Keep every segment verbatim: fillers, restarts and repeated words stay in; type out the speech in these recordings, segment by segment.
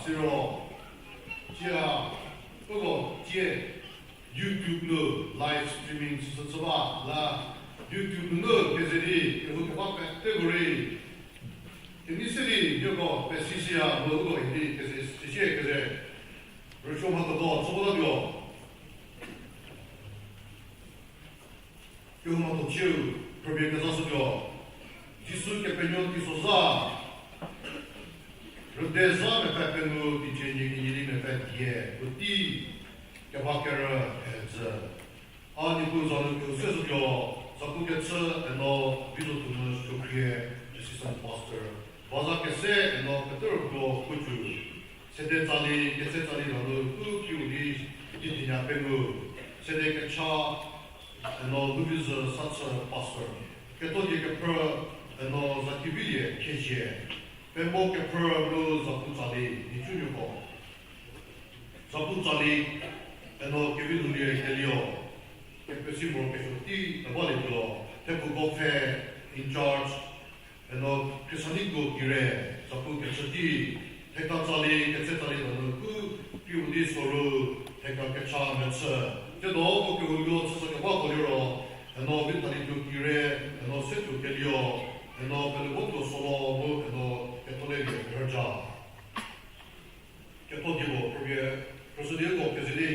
Siro, cia, uko cie, YouTube nu live streaming süsü chü ba la, YouTube nunu keze di kehou keba peteko rei kenei se di nieko pesishüya mu uko idi keze, sisie keze, rüsuo mhatho chü batuo. Kehou mhatho ciu, phrüpie kezashütuo. Jisu Kepenuopfü teisozha, rüdezha mepfü pengou, teicie nie kenie di mepfü die, puotei keba kerü, edzü. A Niepuu za nu kehou se zotuo, zapu kechü, eno, vizo thunu, sukhrie, assistant pastor. Baza kese, eno, peterüko, kucu. Sede tsali, ketse tsali lanu, u kiu di, kitinya pengou. Sede kecha, eno, luvizü sachü pastor. Kethodie kephrü, eno, zakivilie, khezhie. Pemo kephrü, nu, zapu tsali, nicu niuko. Zapu tsali, eno, kevi lulie, kelio. Kepesi moro kesuo tei, ebalietuo. Thepfu gopfhe, in charge. Eno Khristaniko kire, zapu kechü tei, theka tsali, ketse tsali lanu, u kiu di soru, theka kecha mechü. Tsiedo uko kehou luo chüshü kebako liro, eno Vithalituo kire, eno Setuo kelio, eno Pelevotho solo mu, eno Kethole lie kerüja. Ketho dieko phrüpie, phrüshü dieko keze di,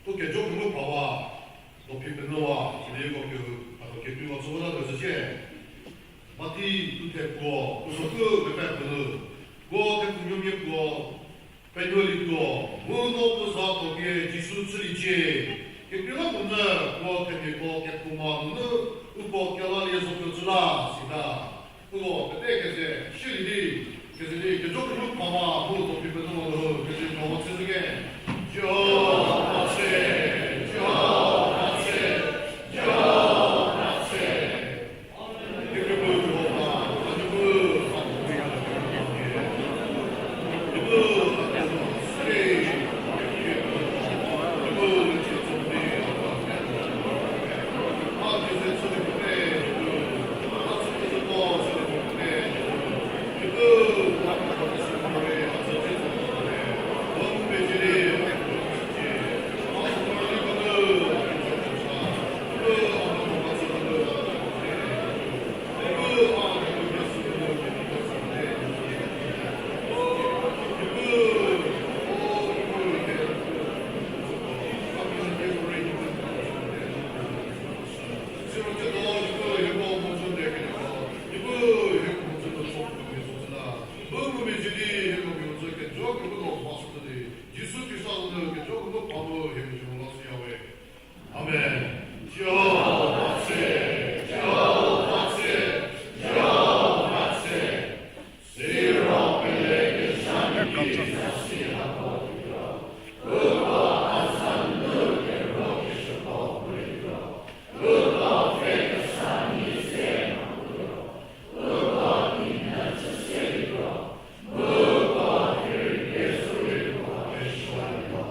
u kejo kemu phawa, dophi penuwa, sidi uko kehou, a do ketuo chü vota do zhücie. Mathi, u the puo, u soku, pepe penu, puo the puo nuomia puo, penuolietuo, mu no puo za puo pie Jisu chüliecie. Kekreilamonyü puo themiako kephouma nunu, uko kelalie zotuo chü la, sita. Uko pete keze, shili di, keze di, kejo kenu phawa, mu dophi penuwa lho, keze phawa chüzhüke. Jihova tse, Jihova tse, Jihova tse. Jisu Khrista za nu kejo kenu pha mu hie mezhie lashüyawe. Amen. Jihova tse, Jihova tse, Jihova tse. Siro pele kezha mia di zasi hako tuo. Uko azan nu kero keshüko puo tuo. Uko pfhe kesa nyi se ma tuo. Uko kinü chü se tuo. Uko kirei pie sü rei uko pesuo tuo.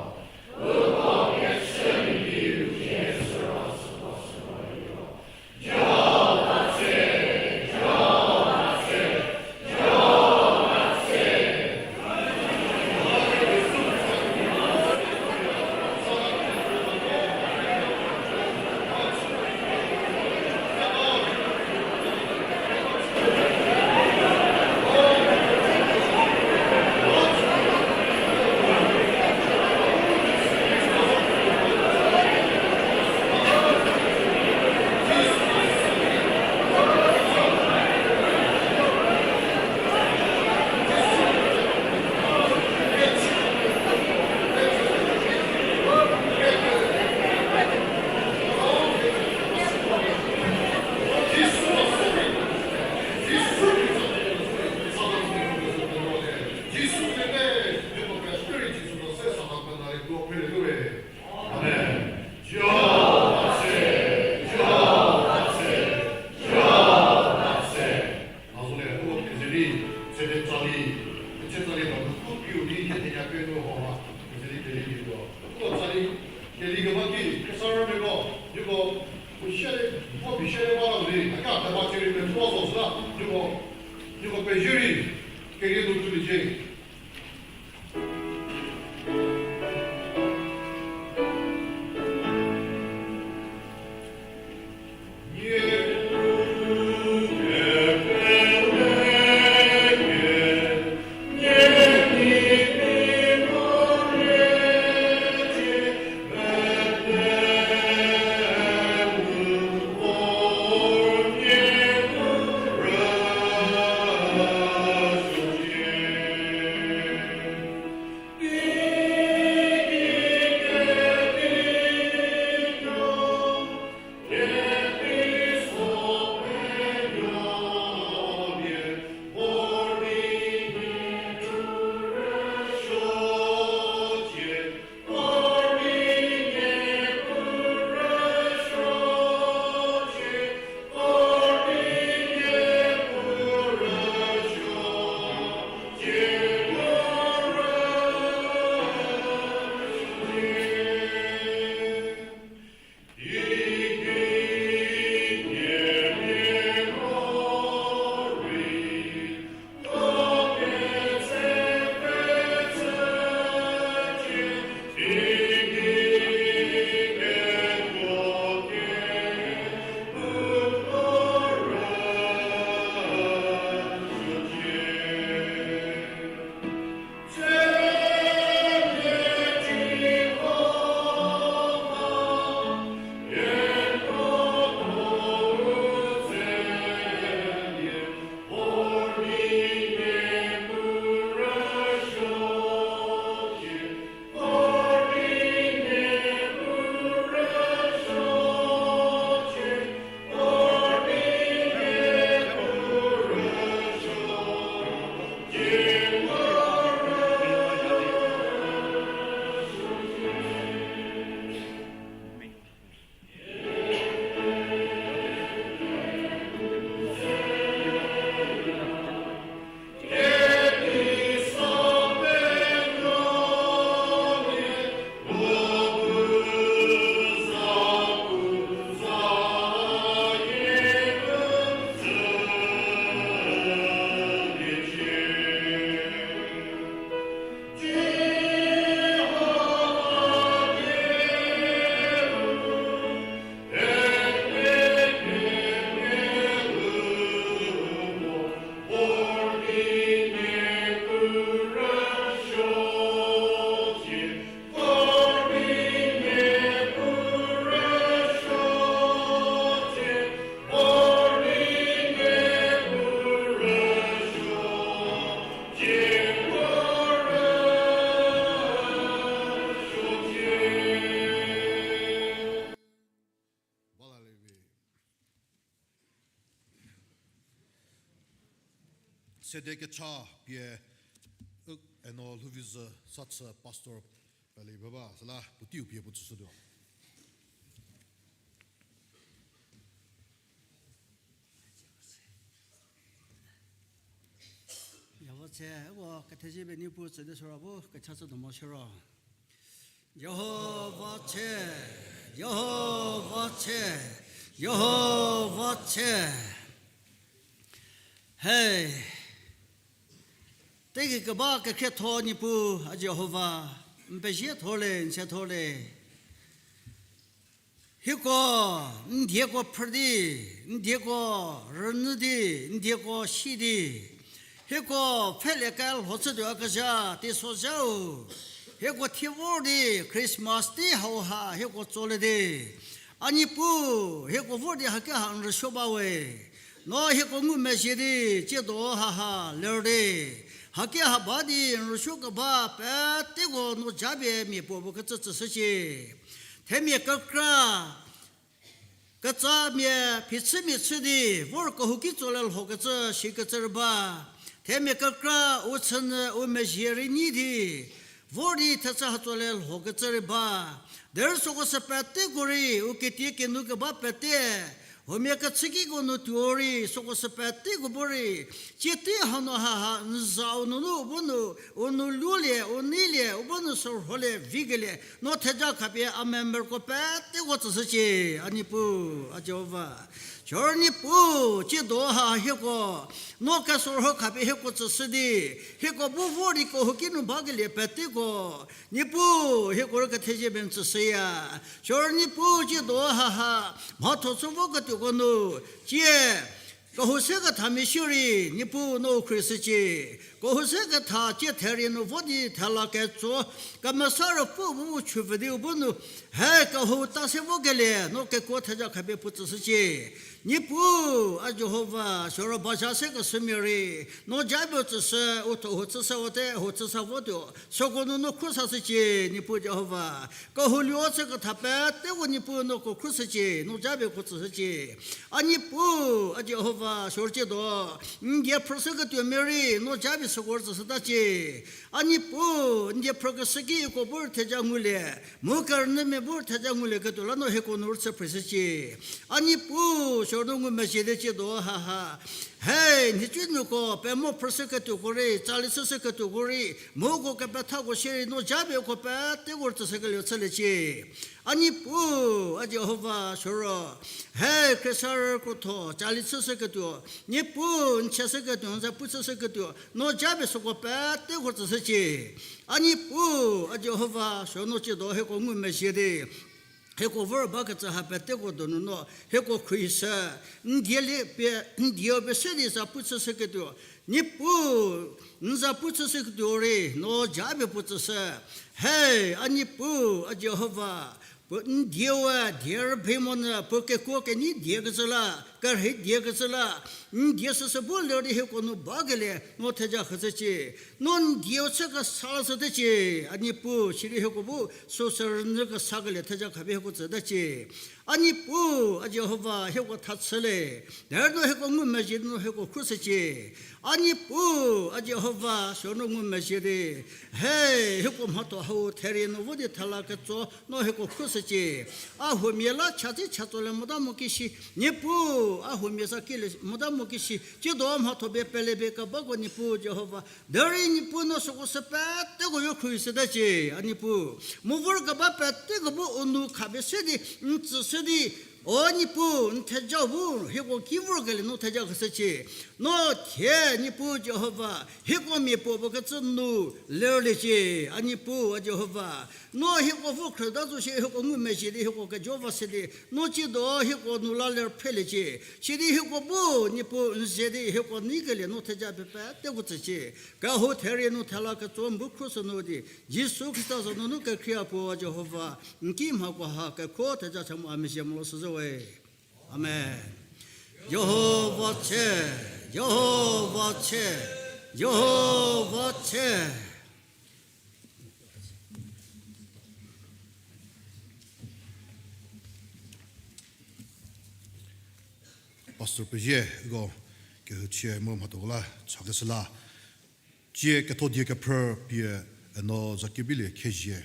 Sede kecha pie, u, eno lhouvizü sa chü pastor pele baba, süla puoteiu pie puo tsüshütuo. Yavo tse, uko kethezie pie Niepuu tsüdi süra bu kecha chü tuo mo shiro. Jihova tse, Jihova tse, Jihova tse. He. Teigei keba kekhrietho Niepuu, a Jihova, n pezie thorle, n se thorle. Hieko, n dieko phrü di, n dieko rünyü di, n dieko si di. Hieko pfhele kelho chütuo kezha, teisozhau. Hieko thie vor di, Christmas tei hauha, hieko tsolie di. A Niepuu, hieko vor di haki ha n rüsuo ba we. No hieko ngumezhie di, tsiedo haha, ler di. Haki ha ba di, n rüsuo keba, peteko no japie mia puo bu kecü tsüshücie. Themia kekra, ketsamia phichümia chü di, vor kehouki tsolie lhokecü, shikecü rei ba. Themia kekra, u chünyü, u mezhie rei nyi di, vor di thechü ha tsolie lhokecü rei ba. Derei süko sü peteko rei, u ketie kenu keba pete, huomia kechükiko nu tuo rei, süko sü peteko bu rei, tsie tei hanu haha, n za u nunu, u bu nu, u nu lulie, u neilie, u bu nu sürholie, vikelie, no theja khapie a memberko peteko tsüshücie, a Niepuu, a Jihova. Siro Niepuu, tsiedo ha hieko, no kesorho khapie hieko tsüshü di, hieko bu vor di kehouki nu bakelie peteko, Niepuu, hieko rei kethezie pie n tsüshüya. Siro Niepuu, tsiedo haha, mhatho chü voketuoko nu, tsie, kehou se kethamia shierei, Niepuu no u khrieshücie. Kehou se ketha tsie therie nu vo di thela ketso, kemesa ruopfü bu u chüpfü di u bu nu, he kehou ta se vokelie, no kekuo theja khapie puo tsüshücie. Niepuu, a Jihova, siro bazha se keshümia rei, no japie u tsüshü, u thuo hu chüshü wote, hu chüshü votuo, süko nu no khruohi sashücie, Niepuu Jihova. Kehou luo chü ketha peteko Niepuu no ko khruohishücie, no japie ko tsüshücie. A Niepuu, a Jihova, siro tsiedo, n die phrüshüketuomia rei, no japie süko rei tsüshütacie. A Niepuu, n die phrükeshü ki uko bu rei theja ngulie, mu kerünyümia bu rei theja ngulieketuo la no hieko nu rei chü phreshücie. A Niepuu, siro no ngumezhie di tsiedo haha. He, nhicunuoko, pemo phrüshüketuoko rei, tsali chüshüketuoko rei, mu uko kepethako shierei, no japie uko peteko rei tsüshükelie chüliecie. A Niepuu, a Jihova, siro. He, khriesarü krotho, tsali chüshüketuo, Niepuu, n cheshüketuo, n za pu chüshüketuo, no japie süko peteko rei tsüshücie. A Niepuu, a Jihova, siro no tsiedo hieko ngumezhie di. Hieko vor bakecü ha peteko donu no, hieko khruohishü, n die lie pie, n dieu pie se di za pu chüshüketuo, Niepuu, n za pu chüshüketuo rei, no japie puo tsüshü. He, a Niepuu, a Jihova, puo n dieu-e, die rübei monyü, puo kekuo kenyi diekecü la, kerhei diekecü la, n die süsü bu ler di hieko nu bakelie, no theja khashücie. No n dieu chü kesa lashütecie, a Niepuu, sirei hieko bu süsü rünyü kesakelie theja khapie hieko tsütecie. A Niepuu, a Jihova, hieko thachülie. Derei no hieko ngumezhie di no hieko khruohishücie. A Niepuu, a Jihova, siro no ngumezhie di. He, hieko mhatho hau therie nu vo di thela ketso, no hieko khruohishücie. A huomia la chatsi chatsolie mota mo ki shi, Niepuu, a huomia za kilie mota mo ki shi, tsiedo mhatho pie pele pie kebako Niepuu Jihova. Derei Niepuu no süko sü peteko yo khruohishütacie, a Niepuu. Mu vor keba peteko bu u nou khapie se di, n tsüshü di, o Niepuu, n theja bu, hieko ki vorkelie no theja khashücie. No thie Niepuu Jihova, hieko mia puo bakecü nu lerliecie, a Niepuu, a Jihova. No hieko vo khrüta zo shie hieko ngumezhie di hieko kejo va se di, no tsiedo hieko nu la ler phreliecie. Sidi hieko bu, Niepuu, n ze di hieko neikelie no theja pie peteko tsücie. Kehou therie nu thela ketso n bu khruohishü nu di, Jisu Khrista za nunu kekhrie-a puo Jihova, n ki mhakoha kekhruo theja cha mu a mezhie mo lo shüzhü we. Amen. Jihova tse, Jihova tse, Jihova tse. Pastor pezie, uko kehüchie mu mhatho la chakeshü la, tsie ketho die kephrü pie eno Zakebilie Khezhie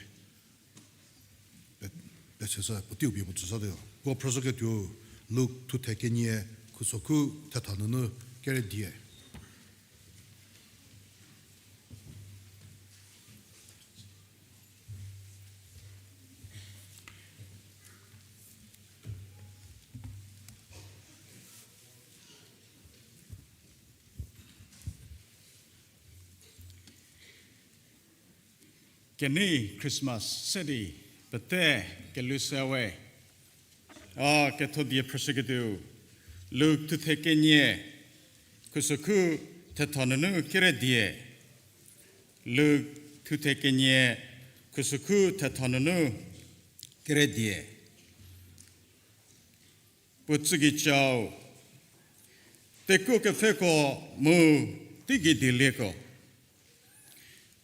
pe-, pechüshü puoteiu pie puo tsüshütuo. Puo phrüshüketuo Luk thuthe kenie khusokhu thetha nunu kere die. Kenei Christmas se di pete kelhou se we. A ketho die phrüshüketuo, Luk thuthe kenie, khusokhu thetha nunu kere die. Luk thuthe kenie, khusokhu thetha nunu kere die. Puo tsügei cau, tekuo kepfheko mu teigei dielieko.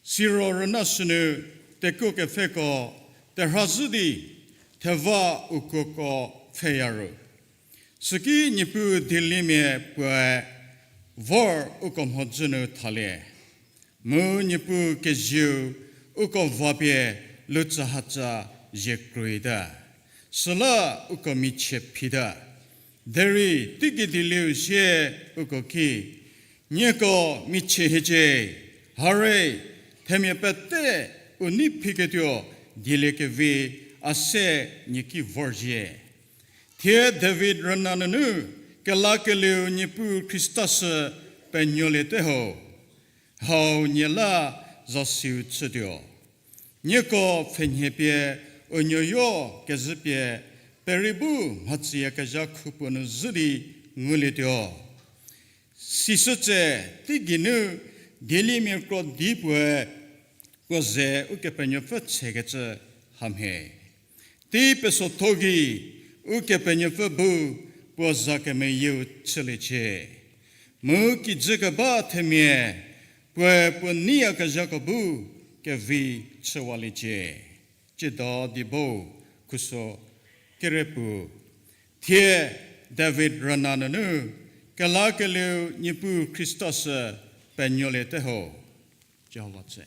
Siro rüna sünu tekuo kepfheko terhazhü di theva ukuoko pfheya ru, süki Niepuu dieliemia puoe vor uko mhodzü nu thalie. Mu Niepuu kezieu uko vapie lutsahatsa zie kruita. Süla uko michie phita. Derei teigei dielieu sie uko ki, nieko michie hiecie, hare, themia pete u nei phiketuo dieliekevi a se nie ki vorzhie. Thie David rüna nunu kelakelieu Niepuu Khrista sü penuoliete ho. Hau nie la zasiu chütuo. Nieko pfhenhie pie u nuoyo kezhü pie perei bu mhatsüyakezha khupuo nu zhü di ngulietuo. Sisü tse teigeinu dieliemia kro di puoe puo ze Ukepenuopfü tsekecü hamhie. Tei pesotho gei Ukepenuopfü bu puo za kemeyieu chüliecie. Mu kijü keba themia puoe puo neiyakezhako bu kevi chüwaliecie. Tsiedo diebo khuso kerepuo. Thie David rüna nunu kelakelieu Niepuu Khrista sü penuoliete ho. Jihova tse.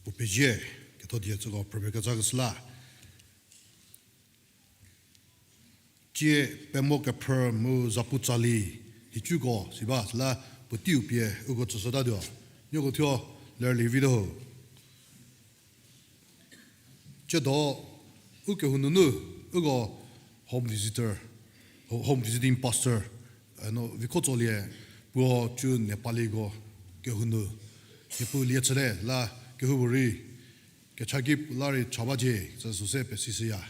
Puo pezie, ketho die tsüko phrüpie kezakeshü la. Tsie pemo kephrü mu zapu tsali, hicuko siba süla puoteiu pie uko tsüshütatuo. Nieko thuo lerlie vite ho. Tsiedo ukehou nunu uko home visitor, ho-, home visiting pastor, eno Vikhotsolie puo cü Nepaliko kehou nu, Niepuu lie chüte la kehoupuorei kecha gei la rei cha bacie, tsü süse pesishüya.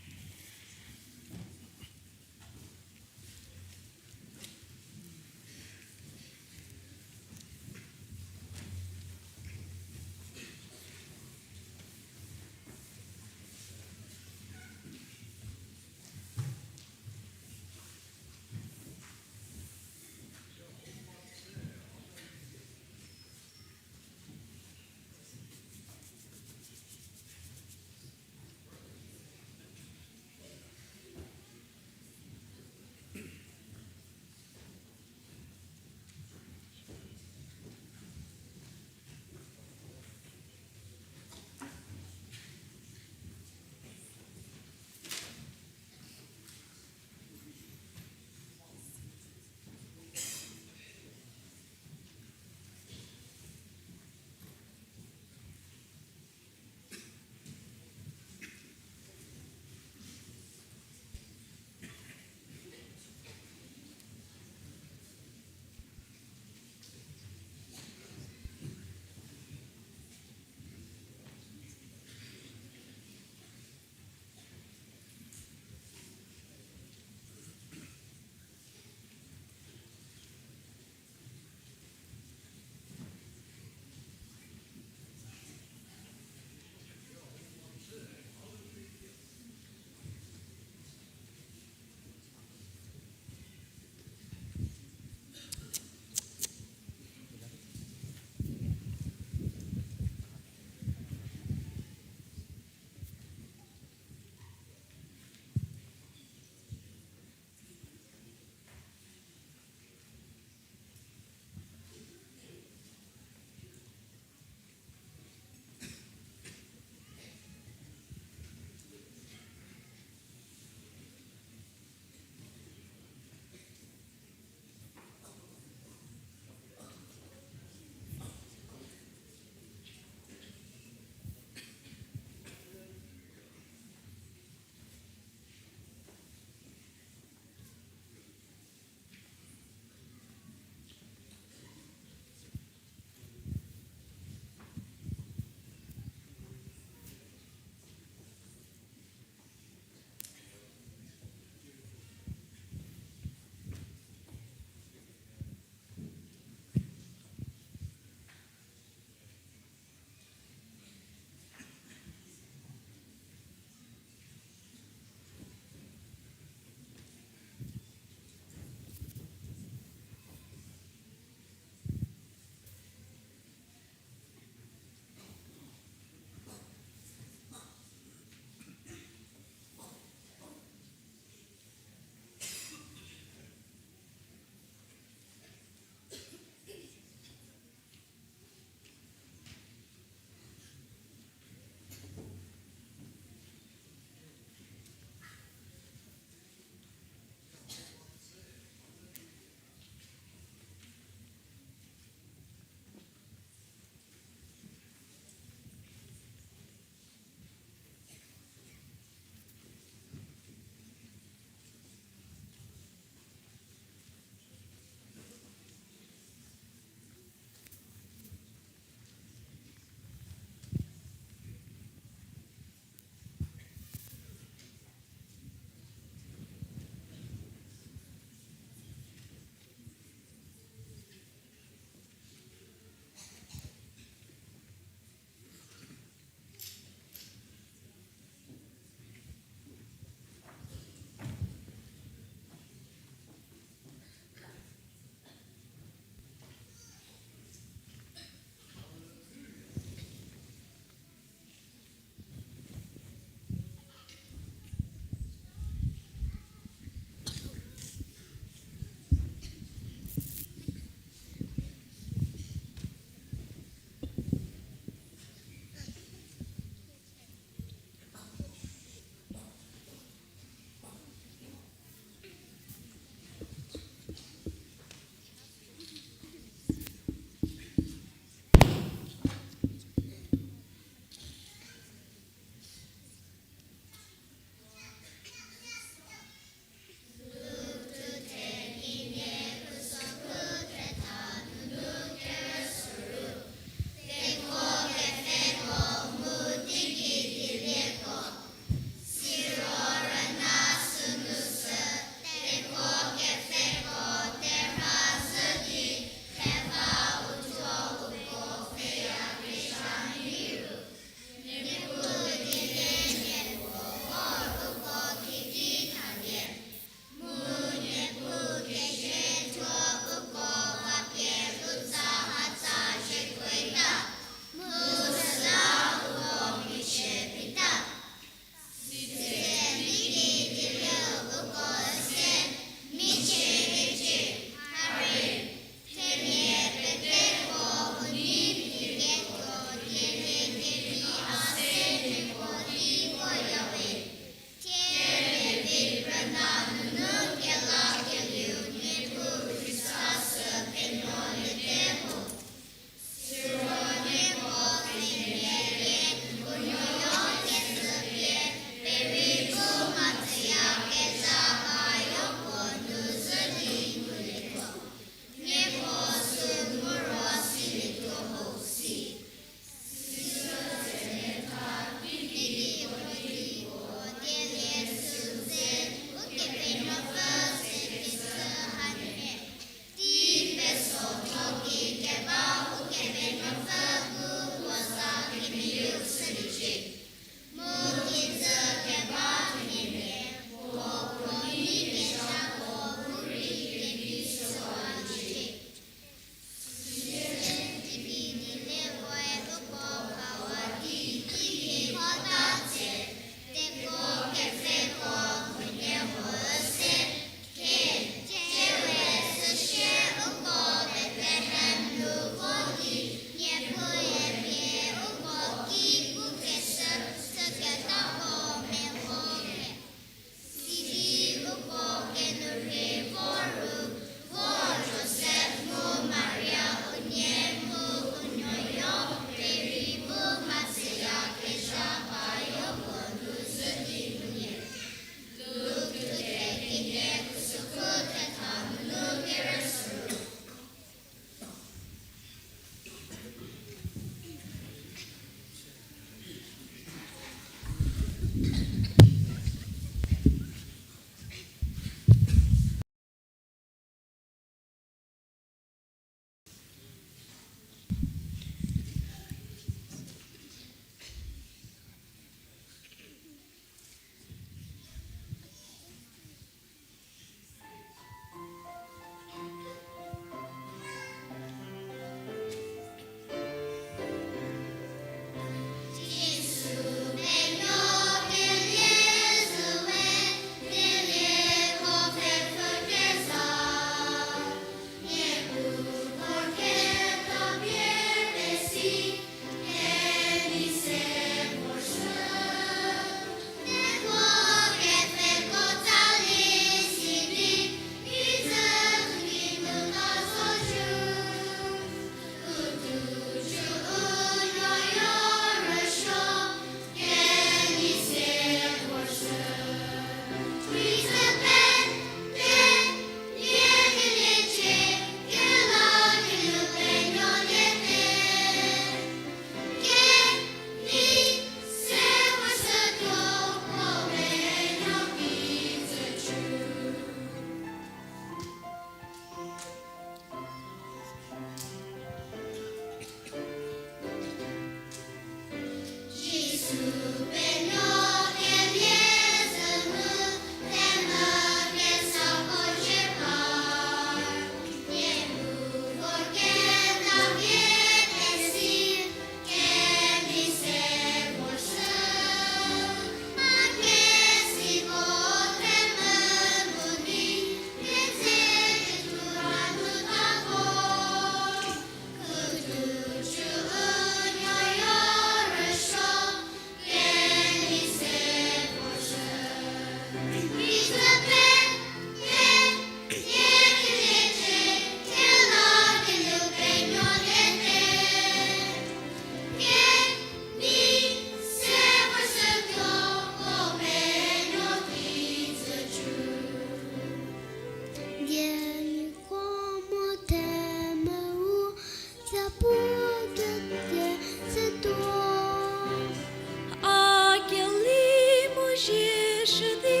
A keli mu zhie shü di,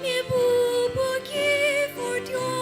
mia bu puo ki vortuo.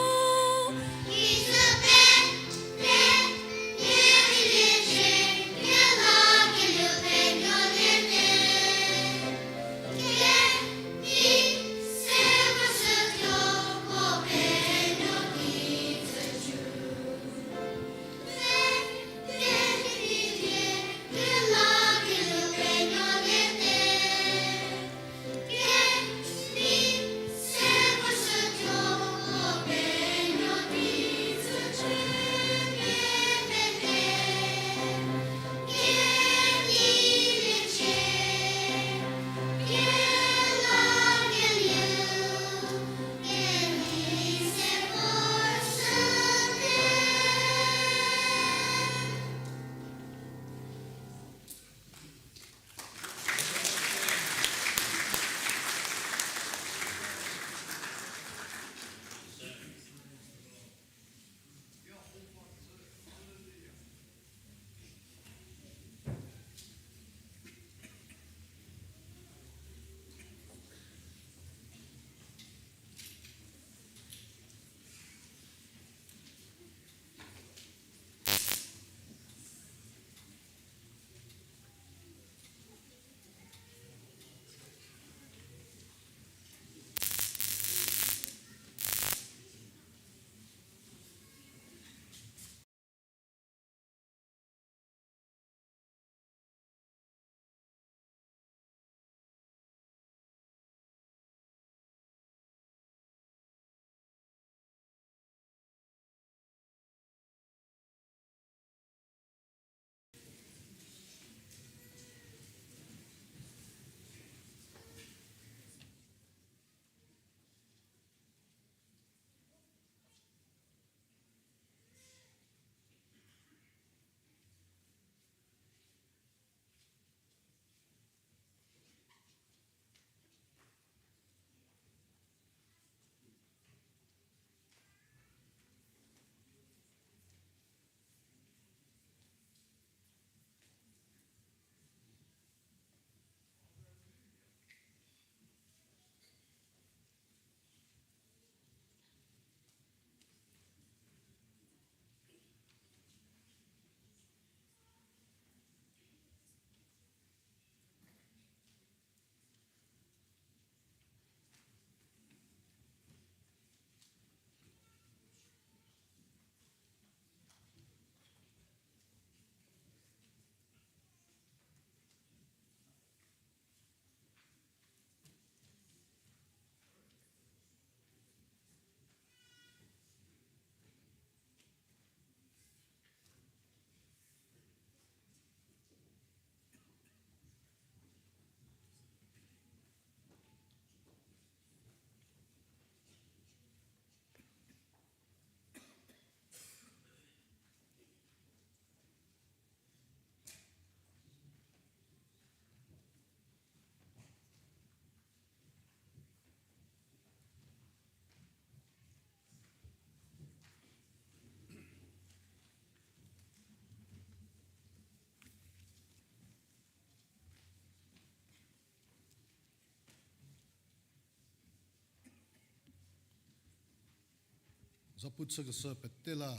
Zapu chükeshü pete la,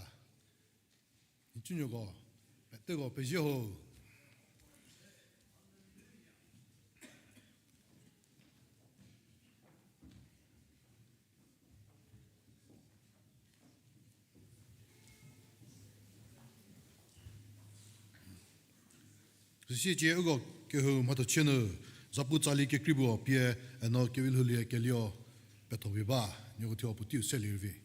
nhicunuoko peteko pezie ho. Süsie cie uko kehou mhatho chie nu, zapu tsali kekrei puo pie, eno kevi lhoulie kelio petho vi ba, nieko thuo puo teiu selie rüvi.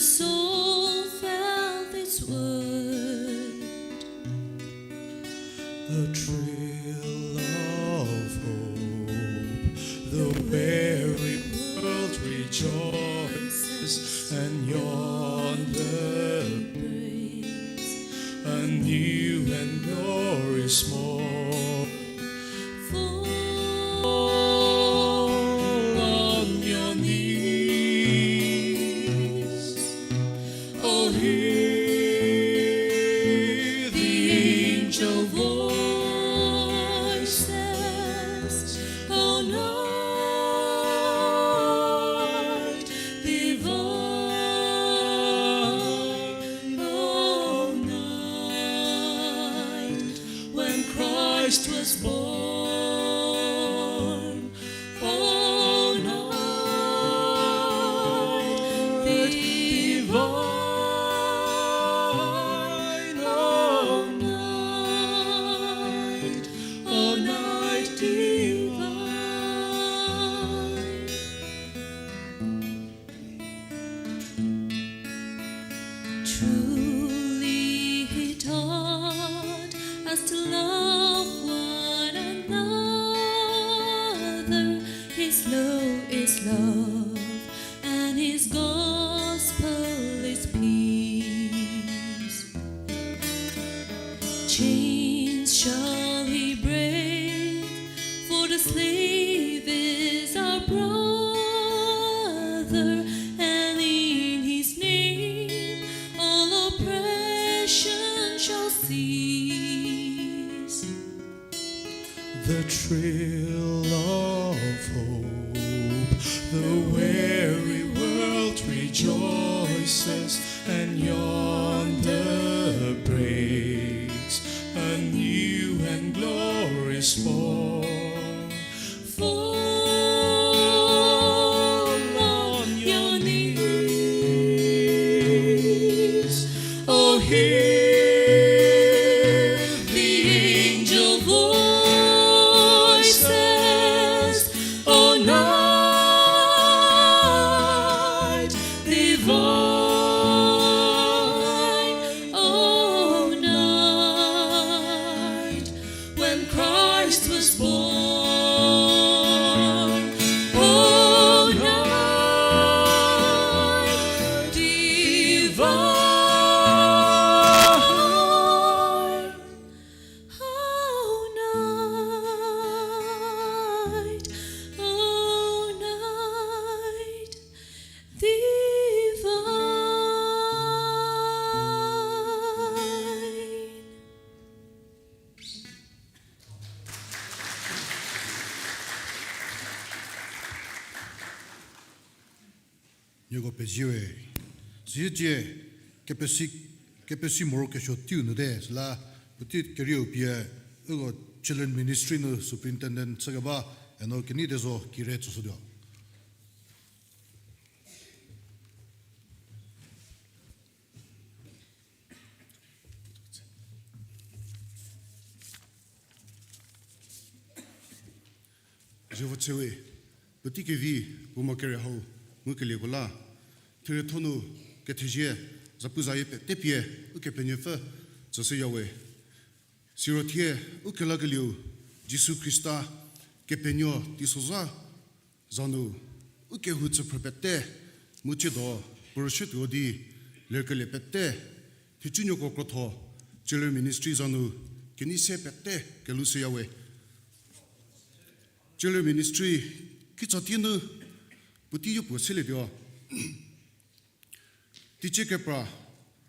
soul felt its word. A thrill of hope, the weary world rejoices, and yonder breaks a new and glorious morn. Fall on your knees. Oh, hear the angel voices. Oh, night divine, oh, night when Christ was born. Oh, night divine, oh, night, oh, night divine. Truly he taught us to love one another. His law is love, and his gospel is peace. Chains shall he break, for the slave is our brother, and in his name all oppression shall cease. The thrill of hope, the weary world rejoices, and yonder breaks a new and glorious morn. Fall on your knees, oh, hear the angel voices, oh, night divine, oh, night when Christ was born. Oh, night divine. Oh, night, oh, night divine. Nieko pezie we. Süsie kepesi, kepesi morokesuo teiu nu te, süla puotei kerieu pie, uko Children Ministry nu Superintendent chükeba, eno kenei te zo kire tsüshütuo. Jihova tse we, puotei kevi puo mo kere hau ngukelieko la, therietho nu kethezie, zapu zayie pete pie Ukepenuopfü tsüshüya we. Siro thie ukelakelieu Jisu Khrista Kepenuo teisozha za nu, u kehou tsüphrü pete, mu tsiedo, puo rüshütuo di, lerkelie pete, nhicunuoko krotho, Children Ministry za nu, kenei se pete kelushüya we. Children Ministry kitsatie nu puotei yopuo selietuo. Teicie kepra,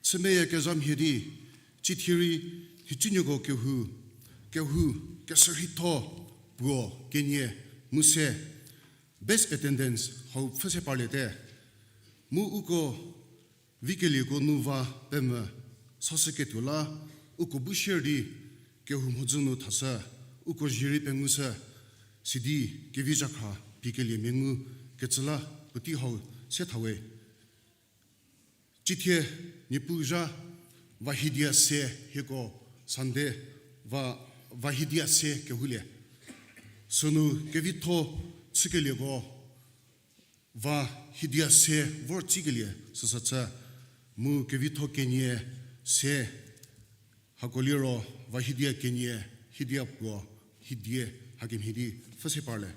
chümeyakezha mhie di, cithie rei, nhicunuoko kehou, kehou, keserhitho, puo, kenie, mu se, best attendance hau pfhü se parliete. Mu uko vikelieko nu va pemvü sashüketuo la, uko bu share di, kehou mhodzü nu thashü, uko zie rei pengushü, sidi kevi zhakhra pikelie mia ngu kecü la puotei hau se tha we. Cithie Niepuu zha, vahidia se hieko Sunday, va, vahidia se kehoulie. Sünu kevitho chükelieko, va hiedia se vor tsikelie süsü chü, mu kevitho kenie se, hako liro va hiedia kenie, hiedia puo, hiedie, hakemhie di pfhüse parle.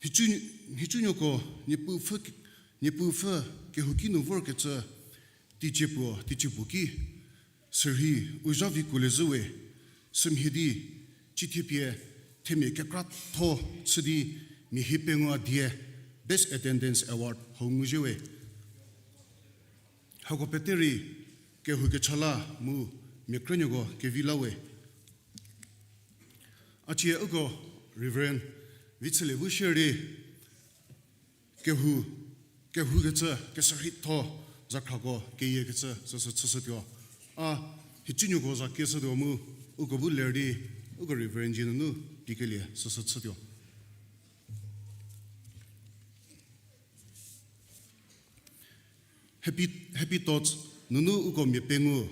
Nhicu, nhicunuoko Niepuu pfü, Niepuu pfü kehouki nu vorkecü, teicie puo, teicie puo ki, sürhei u zha vi kuolie zhüwe, sümhie di, cithie pie, themia kekratho chü di, mia hiepengou a die, Best Attendance Award hau nguzhie we. Hako pete rei, kehou kecha la mu mia krünuoko kevi la we. A cie uko Reverend Vichülie bu shierei, kehou, kehoukecü, kesürheitho, zakhrako, keyiekecü, süsü chüshütuo. A, nhicunuoko za kieshütuo mu, uko bu ler di, uko Reverend dzie nunu, pikelie, süsü chütuo. Happy, Happy Thoughts nunu uko mia pengou.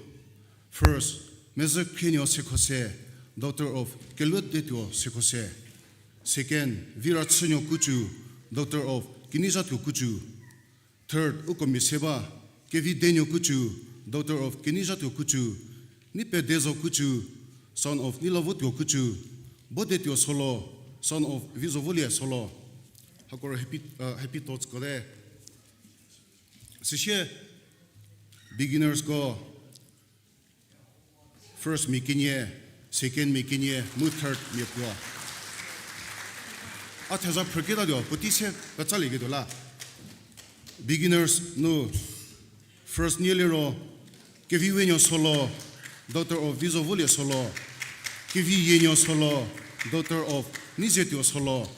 First, Mezhü Khrienuo Sekhose, daughter of Kelhoudetuo Sekhose. Second, Virachünuo Kucu, daughter of Kinizhatuo Kucu. Third, uko mia se ba, Kevidenuo Kucu, daughter of Kinizhatuo Kucu. Nipedezo Kucu, son of Nilavotuo Kucu. Bodetuo Solo, son of Vizovolie Solo. Hako ro Happy, uh, Happy Thoughts ko te. Süsie beginners ko, first mia kenie, second mia kenie, mu third mia puo. A theza phrüketatuo, puotei se petsalieketuo la. Beginners nu, first nie liro, Keviwenuo Solo, daughter of Vizovolie Solo. Keviyienuo Solo, daughter of Nizetuo Solo.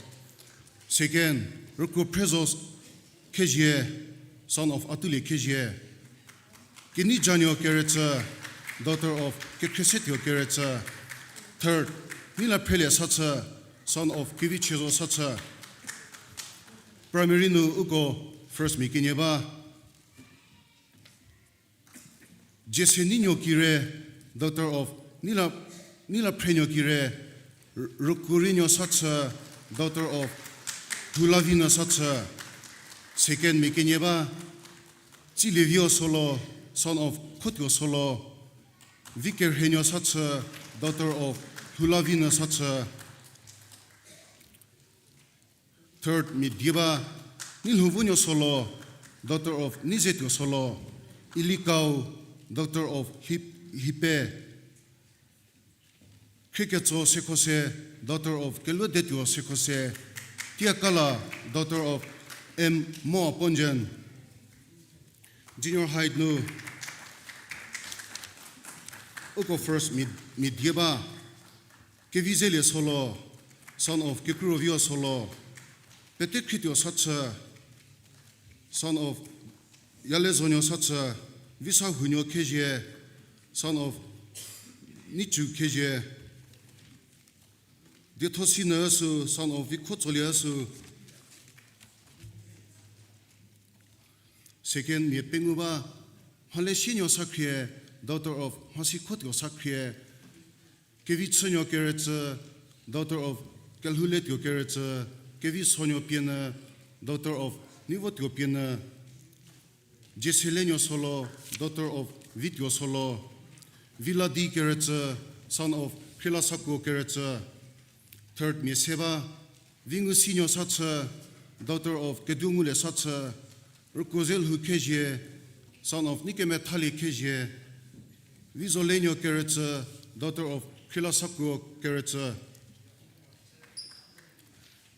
Second, Rükuophrezo Khezhie, son of Atulie Khezhie. Kenijanuo Keretsü, daughter of Kekhriesietuo Keretsü. Third, Nilaphrelie Sachü, son of Kevichiezo Sachü. Primary nu uko first mia kenie ba. Jeseninuo Kire, daughter of Nila, Nilaphrenuo Kire, R-, Rükuorinuo Sachü, daughter of Hulavinuo Sachü. Second mia kenie ba, Tsilievio Solo, son of Khotuo Solo, Vikerhenuo Sachü, daughter of Hulavinuo Sachü. Third mia die ba, Nilhouvonuo Solo, daughter of Nizetuo Solo, Ilikau, daughter of Hip-, Hipe, Khrieketso Sekhose, daughter of Kelhoudetuo Sekhose, Tiakala, daughter of M. Moaponjan. Junior High nu, uko first mia, mia die ba, Kevizelie Solo, son of Kekurovio Solo, Petekhrietuo Sachü, son of Yalezonuo Sachü, Visahunuo Khezhie, son of Nicu Khezhie, Diethosinuo Üsü, son of Vikhotsolie Üsü. Second mia pengou ba, Mhalesienuo Sakhrie, daughter of Mhasikhotuo Sakhrie, Kevichünuo Keretsü, daughter of Kelhouletuo Keretsü, Kevisonuo Pienyü, daughter of Nivotuo Pienyü, Jeselenuo Solo, daughter of Vituo Solo, Viladi Keretsü, son of Khrielasakuo Keretsü. Third mia se ba, Vingusinuo Sachü, daughter of Keduongulie Sachü, Rükuozelhou Khezhie, son of Nikemethalie Khezhie, Vizolenuo Keretsü, daughter of Khrielasakuo Keretsü.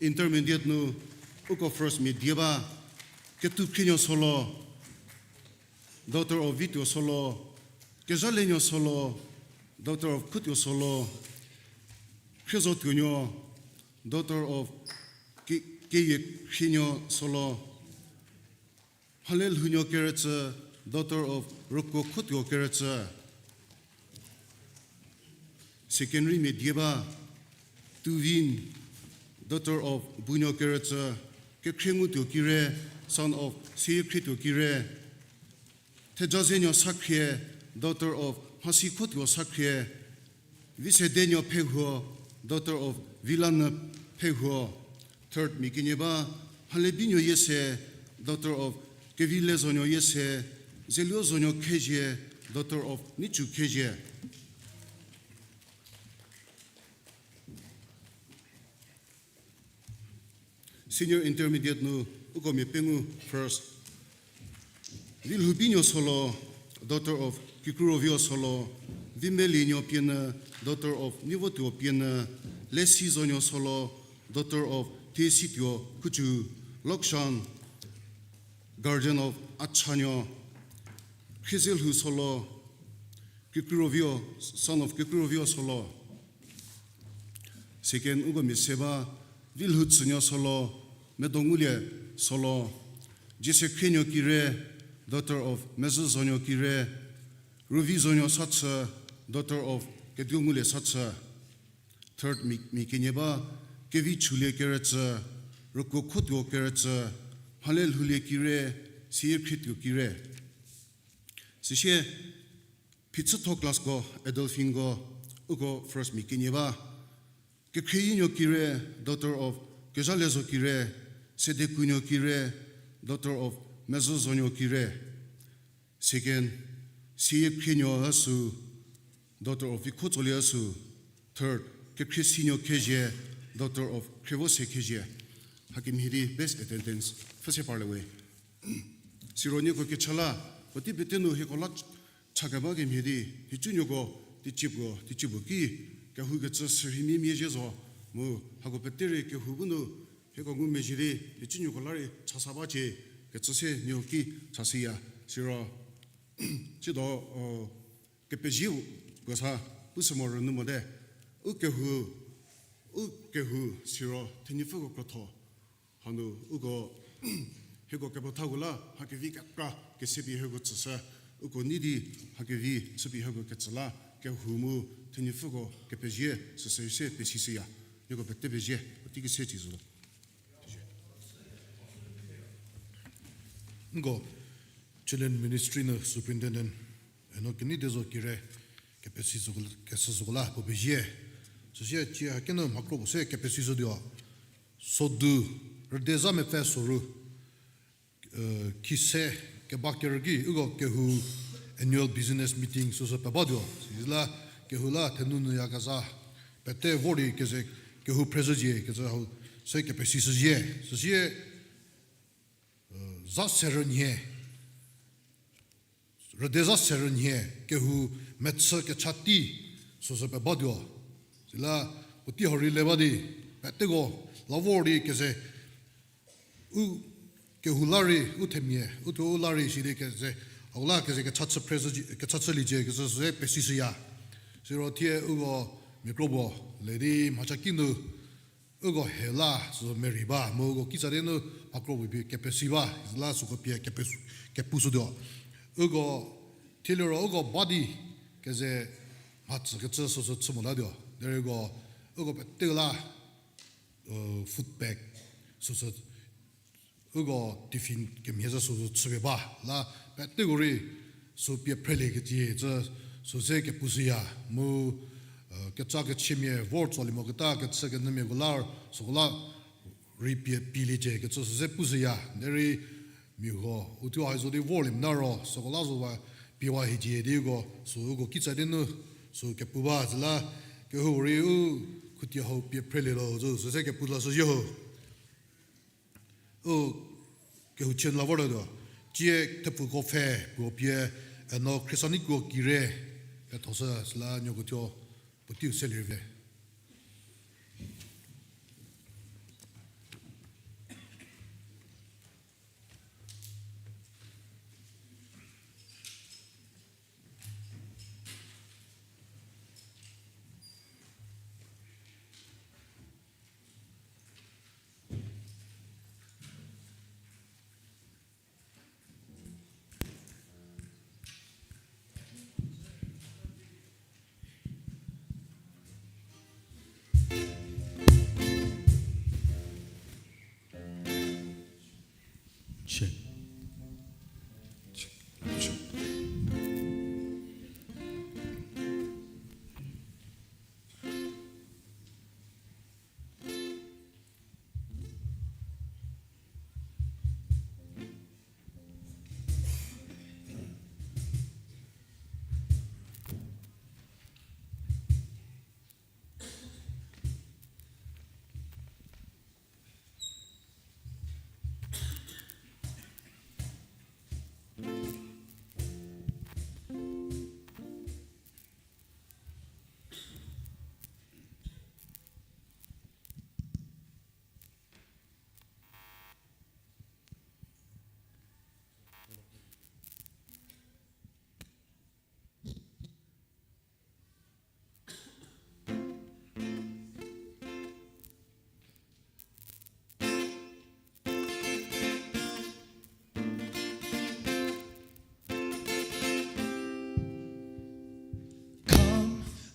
Intermediate nu uko first mia die ba, Ketukhrinuo Solo, daughter of Vituo Solo, Kezhalenuo Solo, daughter of Khotuo Solo, Khriezotuonuo, daughter of Ke-, Keyiekhrienuo Solo, Mhalelhounuo Keretsü, daughter of Rükuo Khotuo Keretsü. Secondary mia die ba, Tuvin, daughter of Bunuo Keretsü, Kekhriengutuo Kire, son of Seyikhrietuo Kire, Thejazenuo Sakhrie, daughter of Mhasikhotuo Sakhrie, Visedenuo Phehuo, daughter of Vilanyü Phehuo. Third, mia kenie ba, Mhalebinuo Yiese, daughter of Kevilezonyü Yiese, Zeluozonyü Khezie, daughter of Nichu Khezie. Senior Intermediate nu uko mia pengou first. Vilhoubinuo Solo, daughter of Kikrurovio Solo, Vimelinuo Pienyü, daughter of Nivotuo Pienyü, Lesizonyü Solo, daughter of Thiesituo Khuchu, Lokshan, guardian of Achanuo, Khrizelhou Solo, Kikrurovio, son of Kikrurovio Solo. Second, uko mia se ba, Vilhoutsünuo Solo, Medongulie Solo, Jiesekhrienuo Kire, daughter of Mezhüzonyü Kire, Ruvizonyü Sachü, daughter of Keduongulie Sachü. Third, mia, mia kenie ba, Kevichulie Keretsü, Rükuokhotuo Keretsü, Mhalelhoulie Kire, Siekhrietuo Kire. Süsie, phichütho classko, Adolphinko, uko first mia kenie ba, Kekhrieyinuo Kire, daughter of Kezhalezo Kire, Sedekunuo Kire, daughter of Mezhüzonyü Kire. Second, Siekhrienuo Üsü, daughter of Vikhotsolie Üsü. Third, Kekhriesinio Khezie, daughter of Khrevose Khezie. Hakemhie di best attendance pfhüse parle we. Siro nieko kecha la, puotei pete nu hieko la cha keba kemhie di, nhicunuoko teicie puo, teicie puo ki, kehoukecü sürheimia mia zhie zo, mu hako pete rei kehou bu nu, hieko ngumezhie di, nhicunuoko la rei chasa ba cie, kecü se nieko ki chashüya, siro, tsiedo, o, kepezie puo sa, pushü mo rünyü mote, u kehou, u kehou siro, thenyipfüko krotho, hanu uko, hieko kepethako la, mha kevi kekra, kesepie hieko tsüshü, uko nei di, mha kevi chüpie hieko ketsü la, kehou mu, thenyipfüko kepezie, süsü se pesishüya, nieko pete pezie, puotei kese ci zo. Nko, Children Ministry nu Superintendent, eno kenei de zo kire, kepesi zo, kesü zo la, puo pezie. Süsie cie hakinu mhakro puo se kepesi zotuo. Sodu, rüdeza mepfü soru, khise keba kerü ki, uko kehou annual business meeting süsü pebatuo. Süla kehou la thenu nyü yakezha, pete vor di keze kehou phre zhücie, keze hau se kepesi shüzie. Süsie, za serü nhie, rüdeza serü nhie, kehou mechü kecha tei, süsü pebatuo. Süla, puotei hau rei le ba di, peteko, la vor di keze, u kehou la rei, u themia, u thuo u la rei sidi keze, hau la keze kecha chü phre zhücie, kecha chüliecie, keze süse pesishüya. Siro thie uko mia kro puo, le di mhacha kinu, uko he la, süsü merei ba, mu uko kitsa di nu, mhakro puo pie kepesi ba, la süko pie kepu shütuo. Uko, thieliro uko ba di, keze mhatsükecü süsü chü motatuo. Derei uko, uko pete la, food bag, süsü, uko tiffin kemhie zhü süsü chüpie ba, la peteko rei sü pie phreliekecü, süse kepushüya, mu, kecha kechiemia vor tsolie moketa kechü kenyümiako la, süko la rei pie pieliecie kecü süse pushüya, derei miahuo, uthuo hai zo di vorlie mota ro, süko la zowa piewa hiecie di uko, sü uko kitsa di nu, sü kepu ba, süla, kehou rei u khutie hau pie phrelielo zo, süse kepu lashüzhie ho. U kehou chie nu la vorlietuo. Tsie thepfuko pfhe puo pie, eno Khristanikuo Kire, kethoshü süla nieko thuo, puoteiu selie rei vi. Check. Check. Check.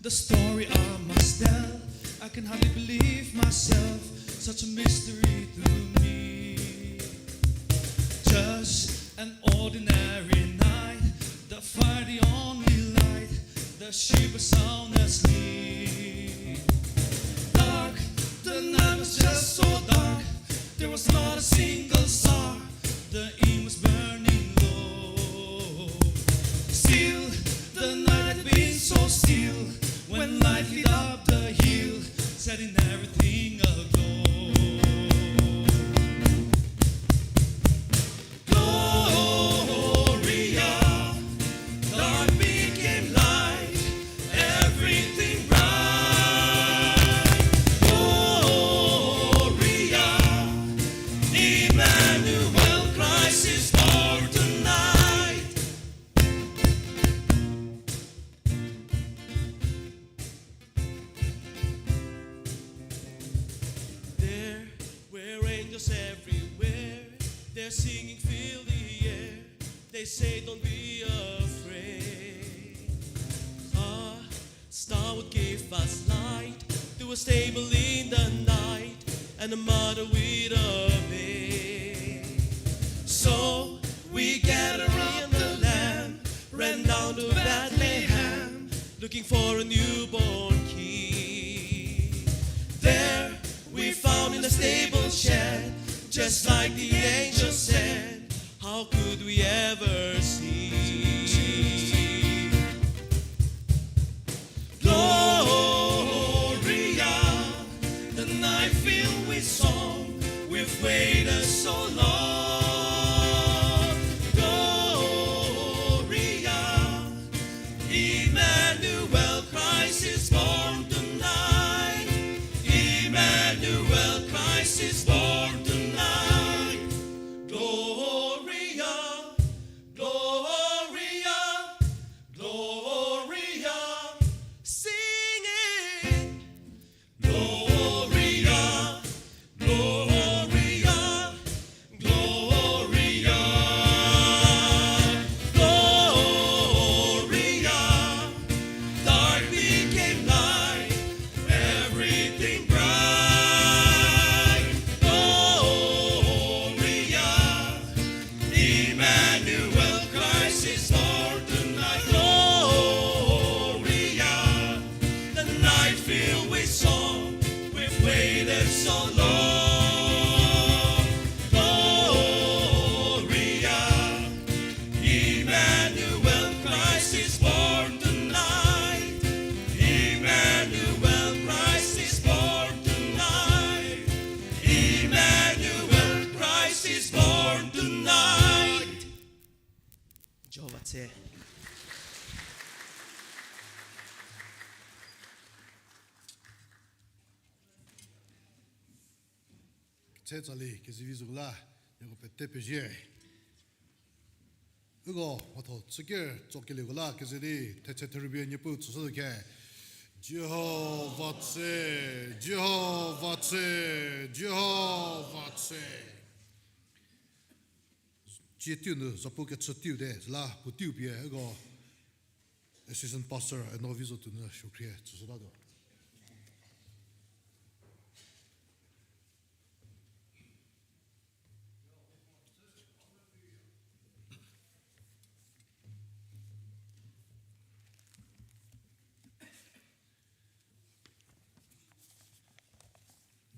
The story I must tell, I can hardly believe myself, such a mystery to me. Just an ordinary night, the fire the only light, the ship is sound asleep. Dark, the night was just so dark, there was not a single star, the inn was burning low. Still, the night had been so still, when light lit up the hill, setting everything aglow. Gloria, dark became light, everything bright. Gloria, Emmanuel, Christ is born tonight. There were angels everywhere, their singing filled the air. They say, "Don't be afraid." A star would give us light, to a stable in the night, and a mother with a babe. So we gathered around the Lamb, ran down to Bethlehem, looking for a newborn king. There we found in a stable shed, just like the angel said, how could we ever see? Gloria, the night filled with song, we've waited so long. Gloria, Emmanuel, Christ is born tonight. Emmanuel, Christ is born tonight. Gloria, Gloria, Gloria, sing it. Gloria, Gloria, Gloria, Gloria. Dark became light, everything bright. Gloria, Emmanuel, Christ is born tonight. Gloria, the night filled with song, we've waited so long. Gloria, Emmanuel, Christ is born tonight. Emmanuel, Christ is born tonight. Emmanuel, Christ is born tonight. Jihova tse. Tse tsali kezivi züko la, nieko pete pezie. Uko mhatho chüker tsokelieko la keze di thetse therübie Niepuu tsüshü khe. Jihova tse, Jihova tse, Jihova tse. Cie tiu nu zapu kechü tiu de, süla puo tiu pie uko Assistant Pastor Eno Vizo tuo nu suokhrie tsüshütatuo.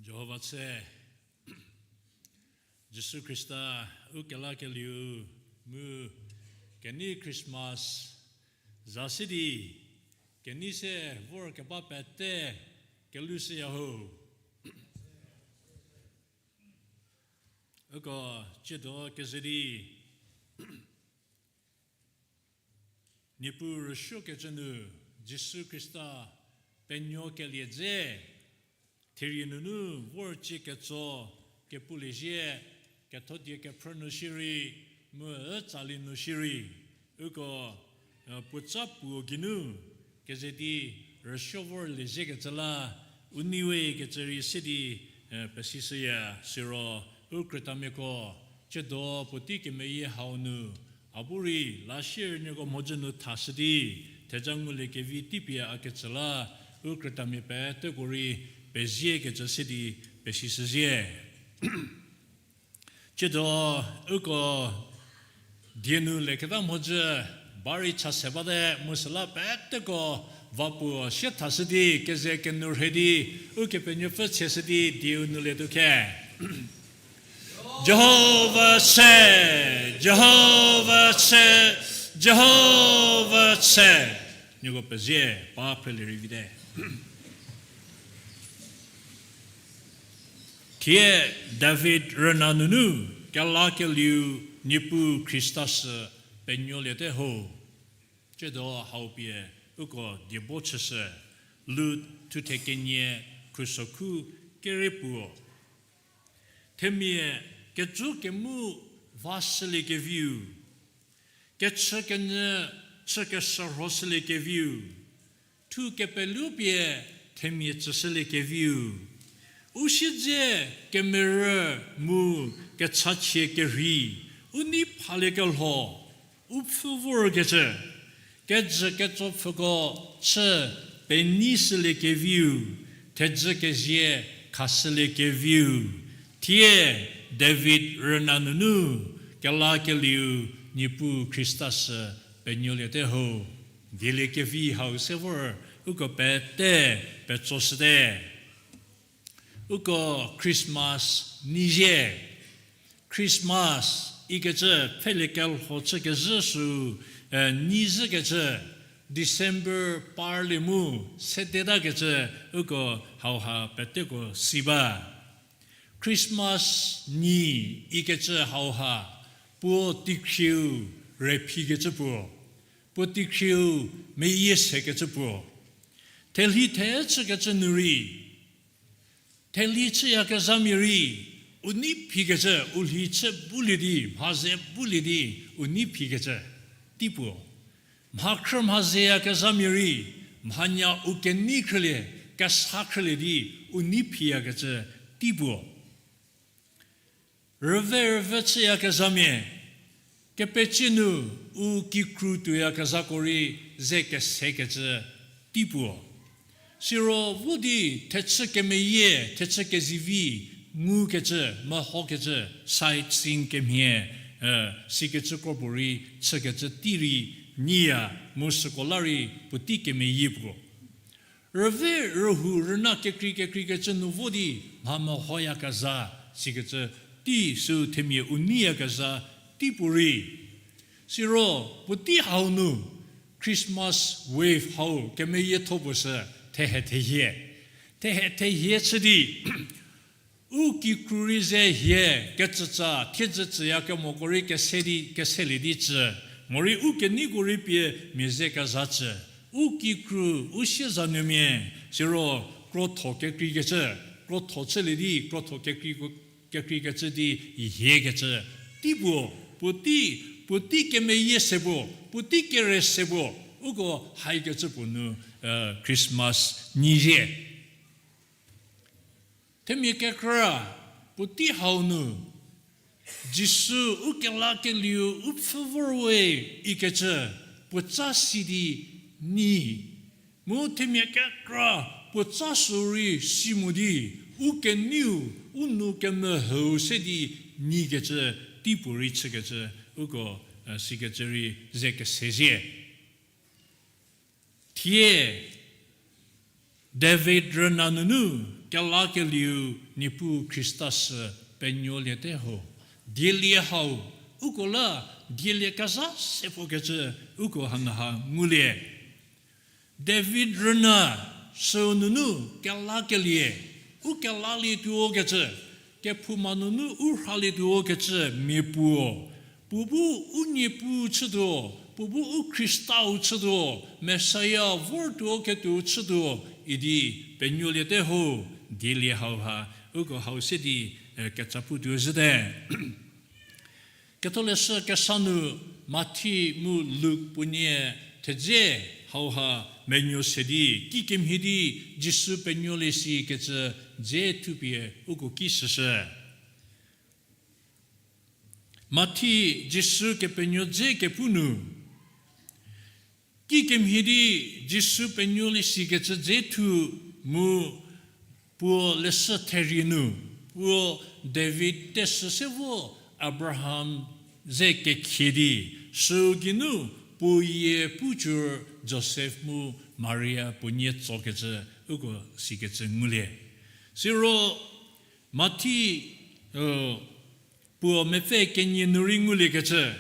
Jihova tse, Jisu Khrista u kelakelieu mu kenei Christmas za si di kenei se vor keba pete kelushüya ho. Uko tsiedo keze di Niepuu rüsuokecü nu Jisu Khrista penuokelie dze, therie nunu vor cie ketso kepulie zhie, kethodie kephrü nu shierei, mu tsali nu shierei, uko, puotsa puo geinu keze di rüsuo vorlie zhiekecü la, u neiwe kecü rei se di, pesishüya siro, u krütamiako, tsiedo puotei kemeyie hau nu, A bu rei la sier nieko mhodzü nu thashü di, theja ngulie kevi teipie a ketsü la, u krütamia peteko rei peziekecü se di pesishüzie. Tsiedo uko die nu leketa mhodzü ba rei cha se bate mu süla peteko va puo sie thashü di keze kenu rhei di Ukepenuopfü cheshü di dieu nu lietuo khe. Jihova se, Jihova se, Jihova se. Nieko pezie, pa phrülie rei vite. Thie David rüna nunu kelakelieu Niepuu Khrista sü penuoliete ho. Tsiedo hau pie uko diebo chüshü, Lut thuthe kenie khusokhu kere puo. Themia kejo kemu va shüliekeviu, kechü kenyü chü keshürhoshüliekeviu, thu kepelu pie themia tsüshüliekeviu, u siedze kemerü mu kechachie kerhei, u nei phaliekelho, u pfhü vorkecü, kejü ketsopfüko chü penei shüliekeviu, thedzü kezie khashüliekeviu, thie David rüna nunu kelakelieu Niepuu Khrista sü penuoliete ho. Dieliekevi hau se vor uko pete petsoshüte. Uko Christmas neizie. Christmas ikecü pfhelie kelho chükezhü sü, eh, neizhükecü December parlie mu sedetakecü uko hauha peteko si ba. Christmas nei ikecü hauha puo teikhrieu rephikecü puo, puo teikhrieu meyie sekecü puo. Thelhi thechükecü nu rei, thelhi chüyakezhamia rei, u nei phikecü, u lhi chü bulie di, mha ze bulie di, u nei phikecü tei puo. Mha khrü mha zeyakezhamia rei, mhanya u kenei khrülie, kesa khrülie di, u nei phiyakecü tei puo. Rüve rüve chüyakezhamia, kepecie nu u kikru tuoyakezhako rei ze kesekecü tei puo. Siro vo di thechü kemeyie, thechü kezivi ngukecü, mehokecü, sightseeing kemhie, eh, sikecü kro puo rei chükecü tei rei neiya, mu süko la rei puotei kemeyie puo. Rüve rühou rüna kekrei kekreikecü nu vo di mha mehoyakezha sikecü tei sü themia u neiyakezha tei puo rei. Siro puotei hau nu Christmas wave hau kemeyietho puo sü thehe thehie. Thehe thehie chü di u kikru rei ze hie kecütsa thiedzü tsüyakemoko rei kese di, keselie di tsü, morei u keneiko rei pie mia ze kezha tsü. U kikru, u siezanuomia, siro krotho kekreikecü, krotho chülie di, krotho kekrei, kekreikecü di, hiekecü tei puo, puotei, puotei kemeyie se puo, puotei kere se puo, uko haikecü puo nu, eh, Christmas neizie. Themia kekra puotei hau nu, Jisu u kelakelieu u pfhü vorwe ikecü puotsa si di nei. Mu themia kekra puotsa sü rei si mo di, u keneiu, u nou kemehüu se di neikecü tei puo rei chükecü, uko, eh, sikecü rei ze kesezie. Thie David rüna nunu kelakelieu Niepuu Khrista sü penuoliete ho. Dielie hau, uko la dielie kezha se puo kecü uko hanu ha ngulie. David rüna süu nunu kelakelie, u kelalietuo kecü, kephouma nunu u rhalietuo kecü mia puo, puo bu u Niepuu chütuo, puo bu u Khristau chütuo, Messiah vortuo ketuo chütuo idi penuoliete ho. Dielie hauha uko hau se di, eh, kecha putuo zhüte. Ketholeshü kesa nu Mathi mu Luk puonie thedze hauha menuo se di kikemhie di Jisu penuolie sikecü dze thupie uko ki shüshü. Mathi Jisu Kepenuo dze kepu nu, kikemhie di Jisu penuolie sikecü dze thu mu puo leshü therie nu, puo David tesü se vo Abraham ze kekhie di, süu geinu puo yie pucü Josef mu Maria puo nie tsokecü uko sikecü ngulie. Siro Mathi, puo mepfü kenie nu rei nguliekecü,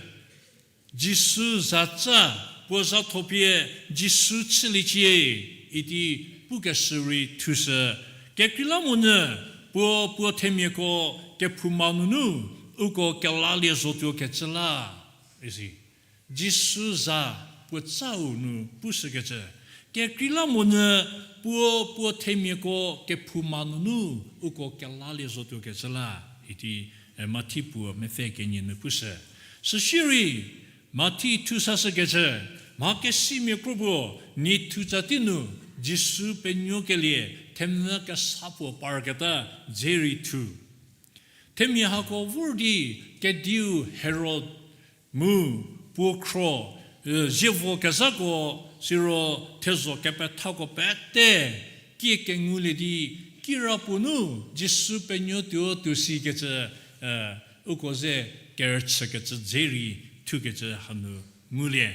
Jisu zatsa, puo zathopie Jisu chüliecie idi pukeshü rei thushü. Kekreilamonyü puo puo themiako kephouma nunu uko kelalie zotuokecü la, isi. Jisu za puo tsau nu pushükecü, kekreilamonyü puo puo themiako kephouma nunu uko kelalie zotuokecü la, idi, Mathi puo mepfü kenie nu pushü. Süsierei, Mathi thusashükecü, mha kesimia kro puo, nie thutsa tei nu, Jisu penuokelie, themvü kesa puo parketa dze rei thu. Themia hako vor di kediu Herod mu puo khro, zievo kezhako, siro thezho kepethako pete, kie kengulie di, kirapuo nu Jisu penuo tuo tuo sikecü, uko ze kerüchükecü dze rei thukecü hanu ngulie.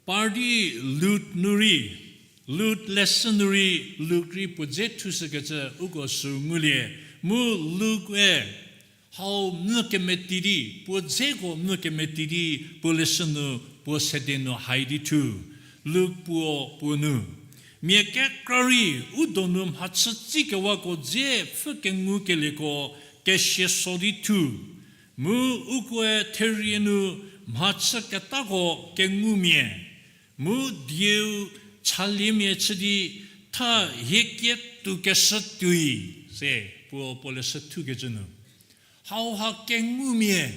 Par di Luk nu rei, Luk leshü nu rei, Luk rei puo dze thushükecü uko sü ngulie. Mu Luk-e hau mvü kemeti di, puo dzeko mvü kemeti di, puo leshü nu, puo sede nu hai di thu. Luk puo puo nu, mia kekra rei u donu mhachü tsikewako dze pfhü kengukelieko kesia so di thu. Mu ukoe therie nu mhachü ketako kengumia, mu dieu chaliemia chü di tha hie kietuo keshü tuoi, se puo puo leshü thukecü nu. Hauha kengumia,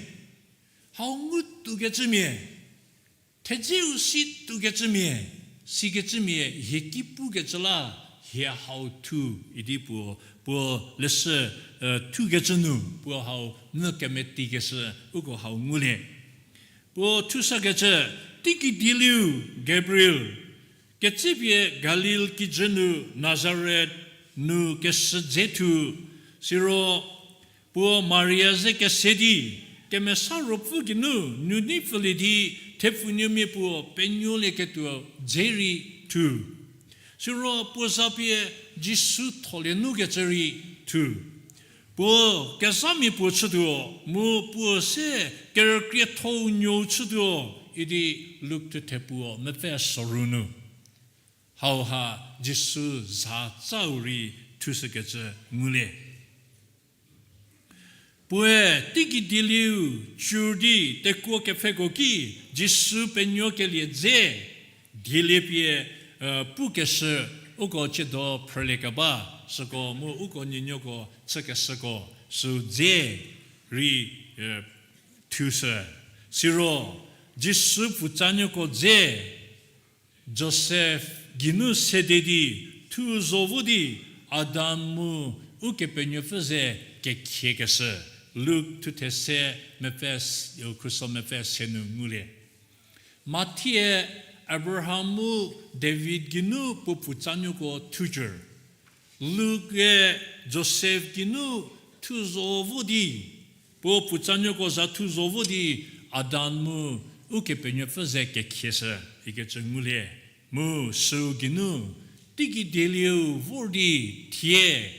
hau ngutuokecümia, thedzeu si tuokecümia, sikecümia hie ki pukecü la, hie hau thu idi puo, puo leshü, thukecü nu, puo hau mvü kemetikeshü uko hau ngulie. Puo thusakecü, teiki dielieu Gabriel, ketsepie Galil kijü nu Nazaret nu keshü dze thu, siro puo Maria ze kese di, Kemesa Ruopfü geinu nuneipfülie di, thepfunuomia puo penuolieketuo dze rei thu. Siro puo za pie Jisu tholie nukecü rei thu. Puo kezhamia puo chütuo, mu puo se kerükrietho-u nuou chütuo, idi Luk thuthe puo mepfü soru nu. Hauha Jisu za tsau rei thushükecü ngulie. Puoe teiki dielieu cur di tekuo kepfheko ki Jisu penuokelie dze dielie pie, pukeshü uko tsiedo phrüliekeba, süko mu uko nuonuoko chükeshüko sü dze rei thushü. Siro Jisu pfutsanuoko dze Josef geinu sede di thu zo vo di Adam mu Ukepenuopfü ze kekhiekeshü, Luk thuthe se mepfü, khuso mepfü se nu ngulie. Mathie Abraham mu David geinu puo pfutsanuoko thucü. Luk-e Josef geinu thu zo vo di, puo pfutsanuoko za thu zo vo di Adam mu Ukepenuopfü ze kekhieshü ikecü ngulie. Mu süu geinu teiki dielieu vor di thie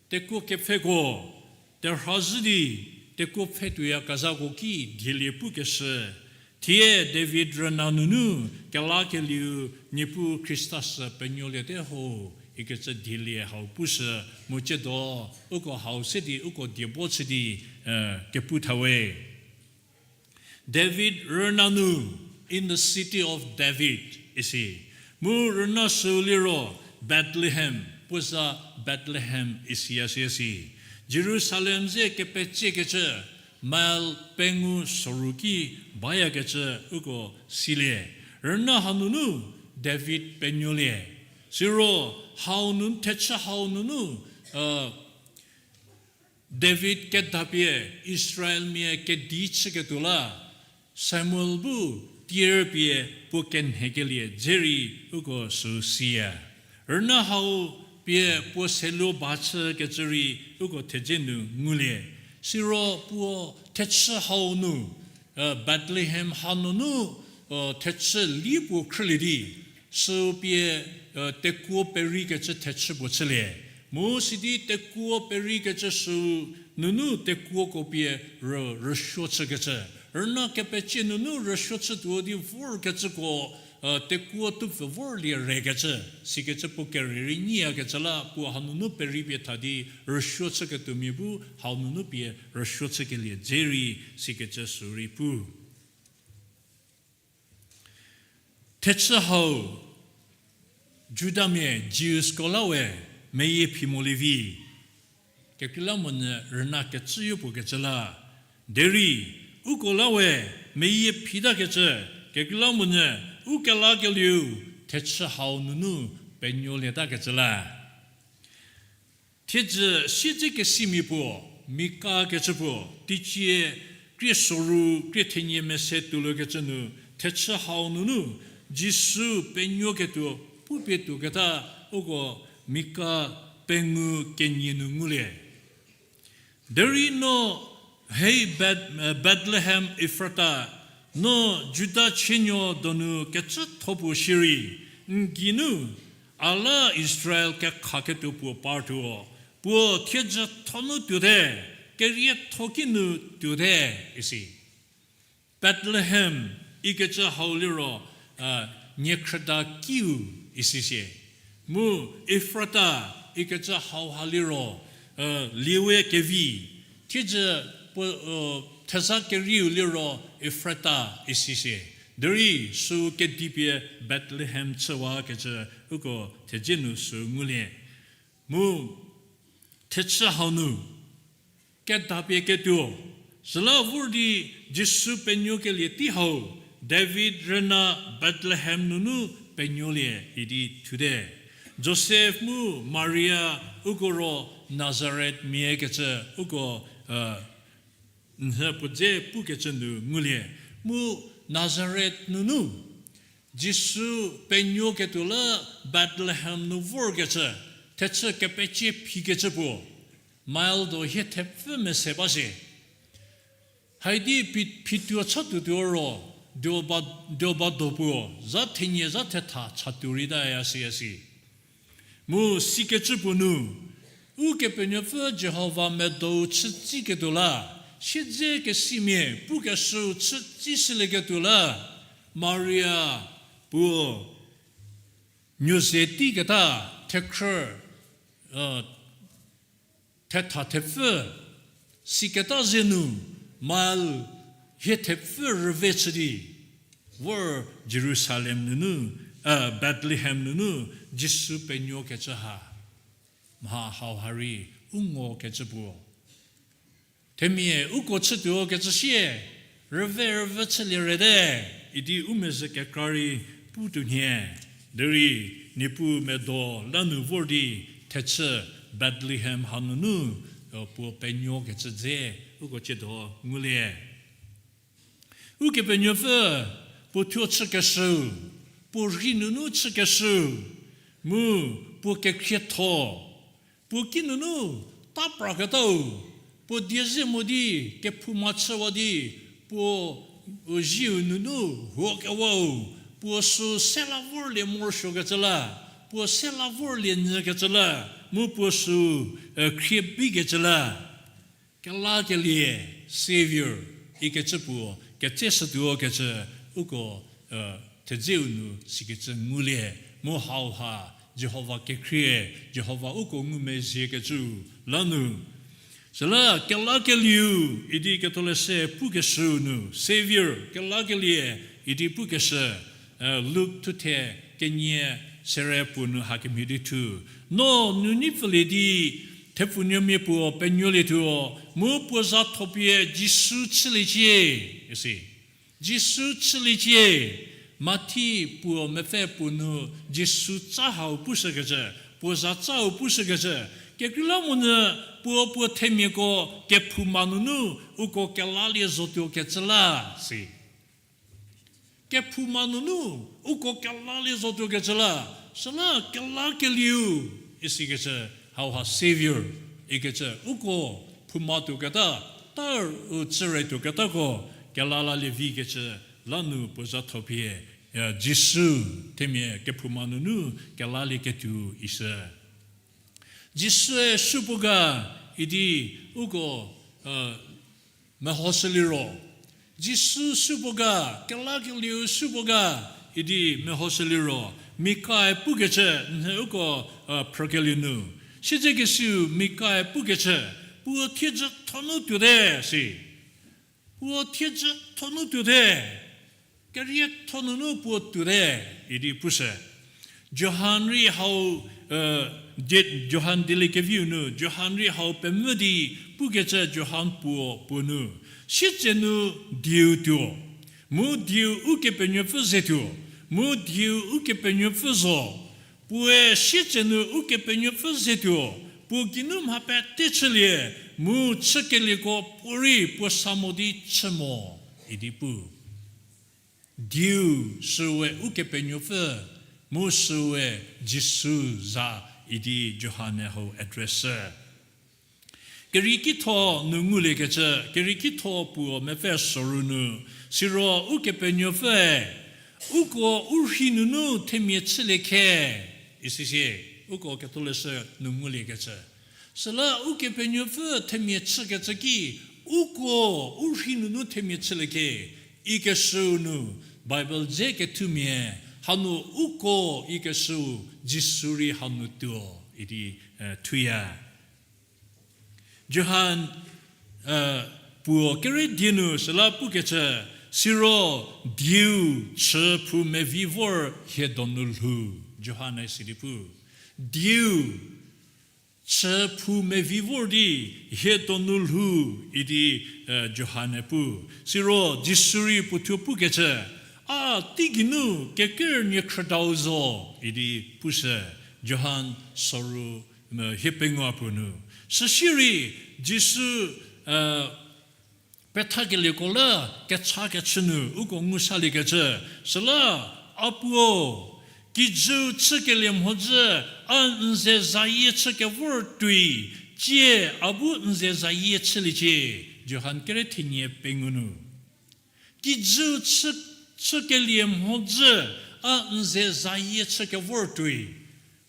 tekuo kepfheko terhazhü di tekuo pfhe tuoyakezhako ki dielie pukeshü. Thie David rüna nunu kelakelieu Niepuu Khrista sü penuoliete ho ikecü dielie hau pushü, mu tsiedo uko hau se di uko die bo chü di kepu thawe. David rüna nu, in the city of David isi. Mu rüna süu liro Bethlehem, puo za Bethlehem isiya si si. Jerusalem ze kepeciekecü mile pengou soru ki bayakecü uko silie. Rüna hanunu David penuolie. Siro hau nu, thechü hau nunu, David kedapie Israelmia kedi chüketuo la, Samuel bu tierpie puo kenhekelie dze rei uko sü siya. Rüna hau pie puo seluo ba chükecü rei uko thedze nu ngulie. Siro puo thechü hau nu, Bethlehem hanunu thechü li puo khrülie di, süu pie tekuo perikecü thechü puo chülie. Mu sidi tekuo perikecü süu nunu tekuoko pie rü, rüsuo chükecü. Rüna kepecie nunu rüsuo chütuo di vorkecüko, tekuo tupfü vorlie rekecü. Sikecü puo kerei rei nyiyakecü la puo hanunu peri pie tha di rüsuo chüketuomia bu hau nunu pie rüsuo chükelie dze rei sikecü sü rei pu. Thechü hau Judamia Jewsko la we meyie phi molie vi. Kekreilamonyü rüna kecüyo puo kecü la. Derei, uko la we meyie phitakecü, kekreilamonyü u kelakelieu thechü hau nunu penuolietakecü la. Thiedzü siedzekesimia puo, Mika kecü puo, teicie krie soru krie thenie mese tuolukecü nu, thechü hau nunu Jisu penuoketuo pupie tuoketa uko Mika pengou kenie nu ngulie. Derei no, hei Bethlehem Efrata, no Juda chienuo donu kecütho puo shierei, n geinu a la Israel kekhaketuo puo partuo, puo thiedzü thonu tuote, kerietho kinu tuote, isi. Bethlehem ikecü hau liro, niekhrüda kiu isi sie. Mu Efrata ikecü hauha liro, liewe kevi, thiedzü puo, theza kerieu liro Efrata isi sie. Derei sü kedipie Bethlehem chüwakecü uko thedze nu sü ngulie. Mu thechü hau nu kedapie ketuo, süla vor di Jisu penuokelie tei hau, David rüna Bethlehem nunu penuolie idi thute. Josef mu Maria uko ro Nazaret mia kecü uko, nhü puo dze pukecü nu ngulie. Mu Nazaret nunu Jisu penuoketuo la Bethlehem nu vorkecü, thechü kepecie phikecü puo, mile do hie thepfü mese ba shie. Haidi phi-, phituo chatuotuo ro, Deoba, Deoba do puo, za thenie za thetha chatuo rei taya si ya si. Mu sikecü puo nu, Ukepenuopfü Jihova medou chütsiketuo la, siedzekesimia pukeshüu chütsishülieketuo la, Maria puo nuoze teiketa thekhrü, thetha thepfü, siketa ze nu, mile hie thepfü rüve chü di, vor Jerusalem nunu, Bethlehem nunu, Jisu penuokecü ha, mha hauha rei u ngokecü puo. Themia uko chütuo kecü sie, rüve rüvü chülie rete, idi u mezhü kekra rei putuo nhie, derei Niepuu medo la nu vor di thechü Bethlehem hanunu, puo penuokecü dze uko ciedo ngulie. Ukepenuopfü puo thuo chükeshüu, puo rhi nunu chükeshüu, mu puo kekhrietho, puo kinunu ta praketau, puo die ze mo di kephouma chüwa di, puo, u zieu nunu huokewau, puo sü se la vorlie morosuokecü la, puo se la vorlie nyükecü la, mu puo sü, khrie bikecü la. Kelakelie, Saviour ikecü puo ketseshütuo kecü uko, thedzeu nu sikecü ngulie, mu hauha Jihova kekhrie, Jihova uko ngumezhiekecü la nu. Süla kelakelieu idi ketholeshü pukeshüu nu, Saviour, kelakelie idi pukeshü, Luk thuthe kenie sere puo nu hakemhie di thu. No nunei pfülie di, thepfunuomia puo penuolietuo, mu puo za thopie Jisu chüliecie, isi. Jisu chüliecie, Mathi puo mepfü puo nu Jisu tsa hau pushükecü, puo za tsau pushükecü, Kekreilamonyü puo puo themiako kephouma nunu uko kelalie zotuo kecü la si. Kephouma nunu uko kelalie zotuo kecü la, süla kelakelieu, isikecü, hauha Saviour, ikecü, uko phouma tuoketa, tar u chüre tuoketako, kelalalie vikecü, la nu puo za thopie, Jisu, themia kephouma nunu, kelalie ketuo ishü. Jisue supuo ga idi uko, mehoshüliro. Jisu supuo ga, kelakelieu supuo ga idi mehoshüliro. Mikae pukecü, nhie uko, phrükelie nu. Siedzekesiu Mikae pukecü, puo thiedzü thonu tuote si. Puo thiedzü thonu tuote. Kerietho nunu puo tuote, idi pushü. Johan rei hau, Johan dieliekeviu nu, Johan rei hau pemvü di pukecü Johan puo puo nu. Sietsenu dieu tuo, mu dieu Ukepenuopfü ze tuo, mu dieu Ukepenuopfü zo. Puoe sietsenu Ukepenuopfü ze tuo, puo geinu mha pete chülie, mu chükelieko puorei puo sa mo di chü mo, idi pu. Dieu süwe Ukepenuopfü, mu süwe Jisu za idi Johan-e hau address shü. Keriekitho nu nguliekecü, keriekitho puo mepfü soru nu, siro Ukepenuopfüe, uko u rhei nunu themia chülie khe, isisie, uko ketholeshü nu nguliekecü. Süla Ukepenuopfü themia chükecü ki, uko u rhei nunu themia chülie khe, ikeshüu nu, Bible dze kethumia, hanu uko ikeshüu Jisu rei hanu tuo, idi thuya. Johan puo kere die nu süla pukecü, siro dieu chü phou mevi vor hie donu lhou, Johan-e sidi pu. Dieu chü phou mevi vor di hie donu lhou idi Johan-e pu. Siro Jisu rei puothuo pukecü, a teigeinu keker niekhrüdau zo idi pushü, Johan soru hie pengou puo nu. Süsirei Jisu pethakelieko la kechakechü nu uko ngu saliekecü, süla a puo, kijüu chükelie mhodzü a n ze zayie chü kevor tuoi, tsie a bu n ze zayie chüliecie, Johan kere thenie pengou nu. Kijüu chü, chükelie mhodzü a n ze zayie chü kevor tuoi.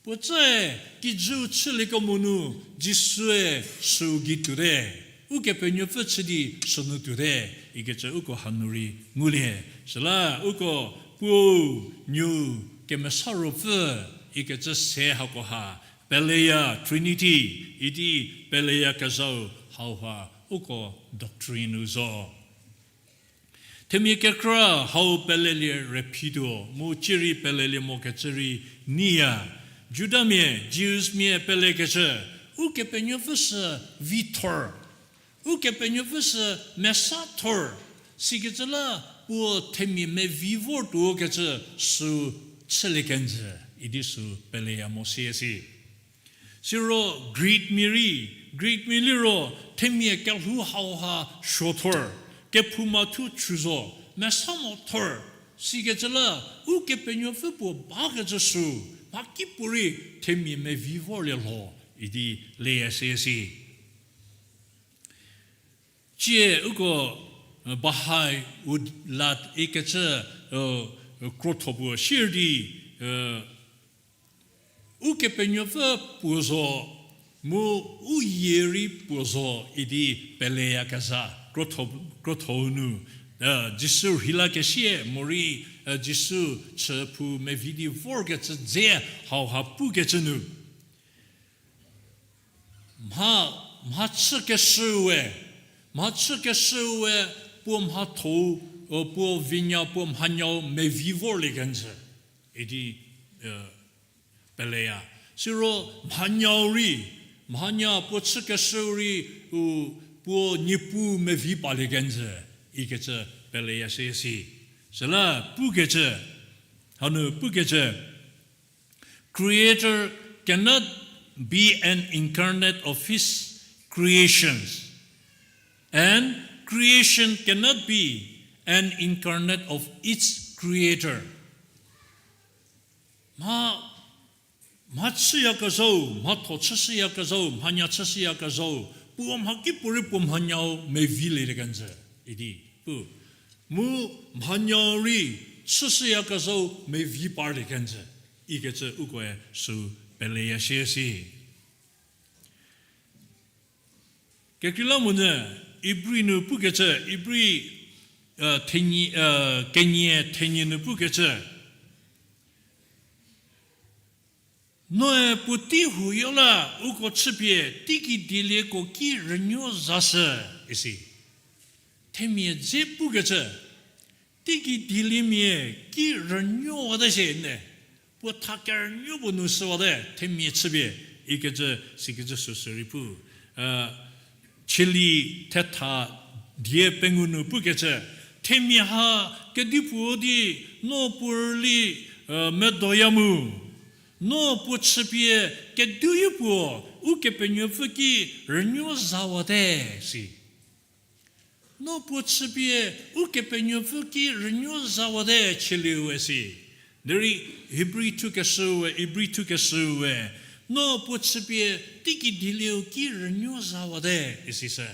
Puotsüe kijüu chüliekemo nu Jisue süu gei tuote. Ukepenuopfü chü di sünu tuote. Ikecü uko hanu rei ngulie. Süla uko puou, Nuou, Kemesa Ruopfü, ikecü se hakoha, peleya Trinity, idi peleyakezhau hauha uko doctrine-u zo. Themia kekra hau pelelie rephituo, mu cierei pelelie mokecü rei neiya. Judamia, Jewsmia pelekecü, Ukepenuopfü sü vi thor, Ukepenuopfü sü mesa thor, sikecü la puo themia mevi vortuo kecü sü chülie kenjü, idi sü peleya mo sie si. Siro Greekmia rei, Greekmia liro themia kelhou hauha suo thor, kephouma thuo chü zo, mesa mo thor, sikecü la Ukepenuopfü puo bakecü sü, mhakipuorei themia mevi vorlie lho, idi leya sie si. Tsie uko, Bahá'u'lláh ikecü, krotho puo sier di, Ukepenuopfü puo zo, mu u yie rei puo zo idi peleyakezha, krotho, krotho-u nu, Jisu rheilakesie morei, Jisu chü phou mevi di vorkecü dze hauha pukecü nu. Mha, mhachükeshüe, mhachükeshüe puo mhatho-u, puo vinya puo mhanyau mevi vorlie kenjü, idi peleya. Siro mhanyau rei, mhanya puo chükeshüu rei, u, puo Niepuu mevi palie kenjü, ikecü peleya sie si. Süla pukecü, hanu pukecü, Creator cannot be an incarnate of his creations, and creation cannot be an incarnate of its creator. Mha, mha chüyakezhau, mhatho chüshüyakezhau, mhanya chüshüyakezhau, puo mha kipuorei puo mhanyau mevilielie kenjü idi pu. Mu mhanyau rei chüshüyakezhau mevi parlie kenjü ikecü ukoe sü peleya shie si. Kekreilamonyü Ibri nu pukecü, Ibri, eh, thenie, eh, kenie thenie nu pukecü, Noe puotei huoyo la uko chüpie teiki dielieko ki rünuo zashü, isi. Themia dze pukecü, teiki dieliemia ki rünuowate shie ne, puo tha kerünuo puo nu shüwate themia chüpie, ikecü, sikecü süsü rei pu. Cheli thetha die pengou nu pukecü, themia ha kedipuo di no puo rüli, eh, medoya mu, no puo chüpie kediu puo Ukepenuopfü ki rünuo zawate, si. No puo chüpie Ukepenuopfü ki rünuo zawate cheliu we si. Derei Ibri thukeshüu we, Ibri thukeshüu we, no puo chüpie teiki dielieu ki rünuo zawate, isishü.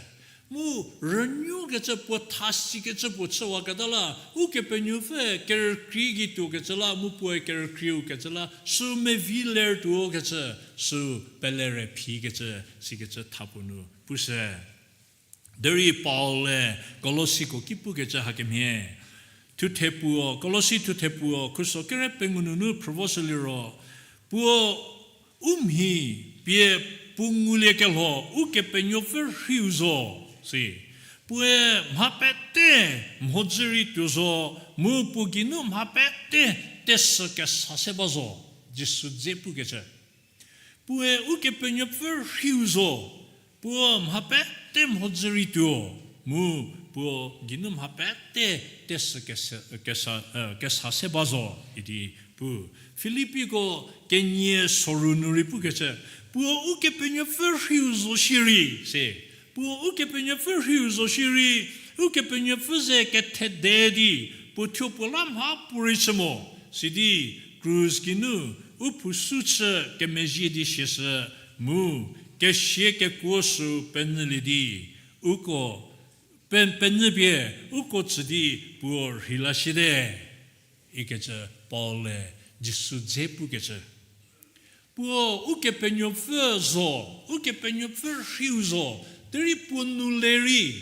Mu rünuokecü puo tha sikecü puo chüwaketa la, Ukepenuopfü kerükrie gei tuokecü la, mu puoe kerükrieu kecü la, sü mevi lertuo kecü, sü pele re phikecü, sikecü tha puo nu pushü. Derei Paul-e Kolosiko ki pukecü hakemhie. Thuthe puo, Kolosi thuthe puo, khuso kere pengou nunu phrüvoshü liro, puo u mhi pie puo nguliekelho Ukepenuopfü rhiu zo, si. Puoe mha pete mhodzü rei tuo zo, mu puo geinu mha pete tesü kesa se ba zo, Jisu dze pukecü. Puoe Ukepenuopfü rhiu zo, puo mha pete mhodzü rei tuo, mu puo geinu mha pete tesü kesa, kesa, eh, kesa se ba zo idi pu. Filipiko kenie soru nu rei pukecü, puo Ukepenuopfü rhiu zo shierei, se. Puo Ukepenuopfü rhiu zo shierei, Ukepenuopfü ze kethede di, puo thuo puo la mha puo rei chü mo, sidi, krus geinu, u phusu chü kemezhie di siashü, mu, kesia kekuo sü penyülie di, uko, pe-, penyüpie, uko tsü di, puo rheila siete. Ikecü Paul-e Jisu dze pukecü. Puo Ukepenuopfü zo, Ukepenuopfü rhiu zo, derei puo nu lerei,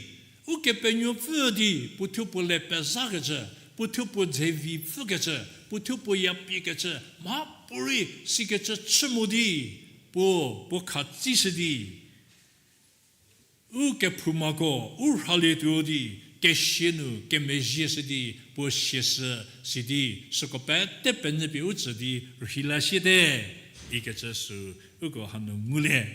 Ukepenuopfü di puo thuo puo le pezhakecü, puo thuo puo dzevi pfükecü, puo thuo puo yapiekecü, mha puorei sikecü chü mo di, puo, puo khatsishü di. U kephoumako, u rhalietuo di, kesia nu, kemezhieshü di, puo siashü, sidi, süko pete penyüpie u tsü di, rheila siete, ikecü sü, uko hanu ngulie.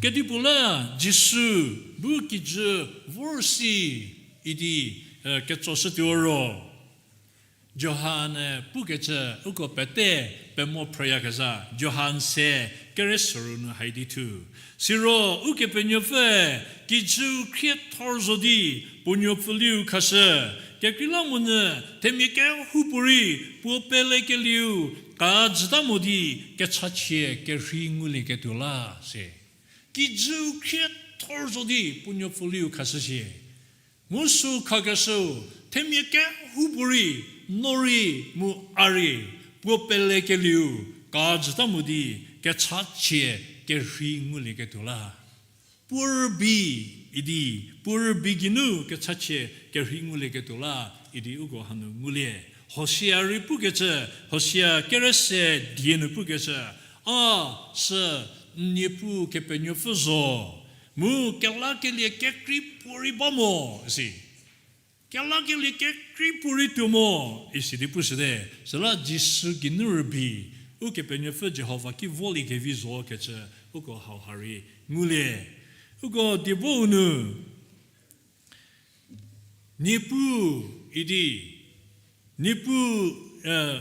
Kedipuo la, Jisu, bu kijü, vor si, idi, eh, ketsoshütuo ro. Johan-e pukecü uko pete pemo phrüyakezha, Johan se kere soru nu haidi thu. Siro Ukepenuopfü kijüu khriethor zo di puo nuopfüliu khashü, kekreilamonyü themia kehoupuorei puo pelekelieu kajüta mo di kechachie kerhei ngulieketuo la se. Kijüu khriethor zo di puo nuopfüliu khashü shie. Mu sü khakeshüu, themia kehoupuorei, no rei mu a rei, puo pelekelieu kajüta mo di kechachie kerhei ngulieketuo la. Puo rübei idi, puo rübei geinu kechachie kerhei ngulieketuo la idi uko hanu ngulie. Hosia rei pukecü, Hosia kere se die nu pukecü, a, sü, n Niepuu Kepenuopfü zo, mu kelakelie kekrei puorei ba mo, isi. Kelakelie kekrei puorei tuo mo, isi di pushüte. Süla Jisu geinu rübei, Ukepenuopfü Jihova ki voliekevi zo kecü, uko hauha rei ngulie. Uko diebou nu, Niepuu idi, Niepuu, eh,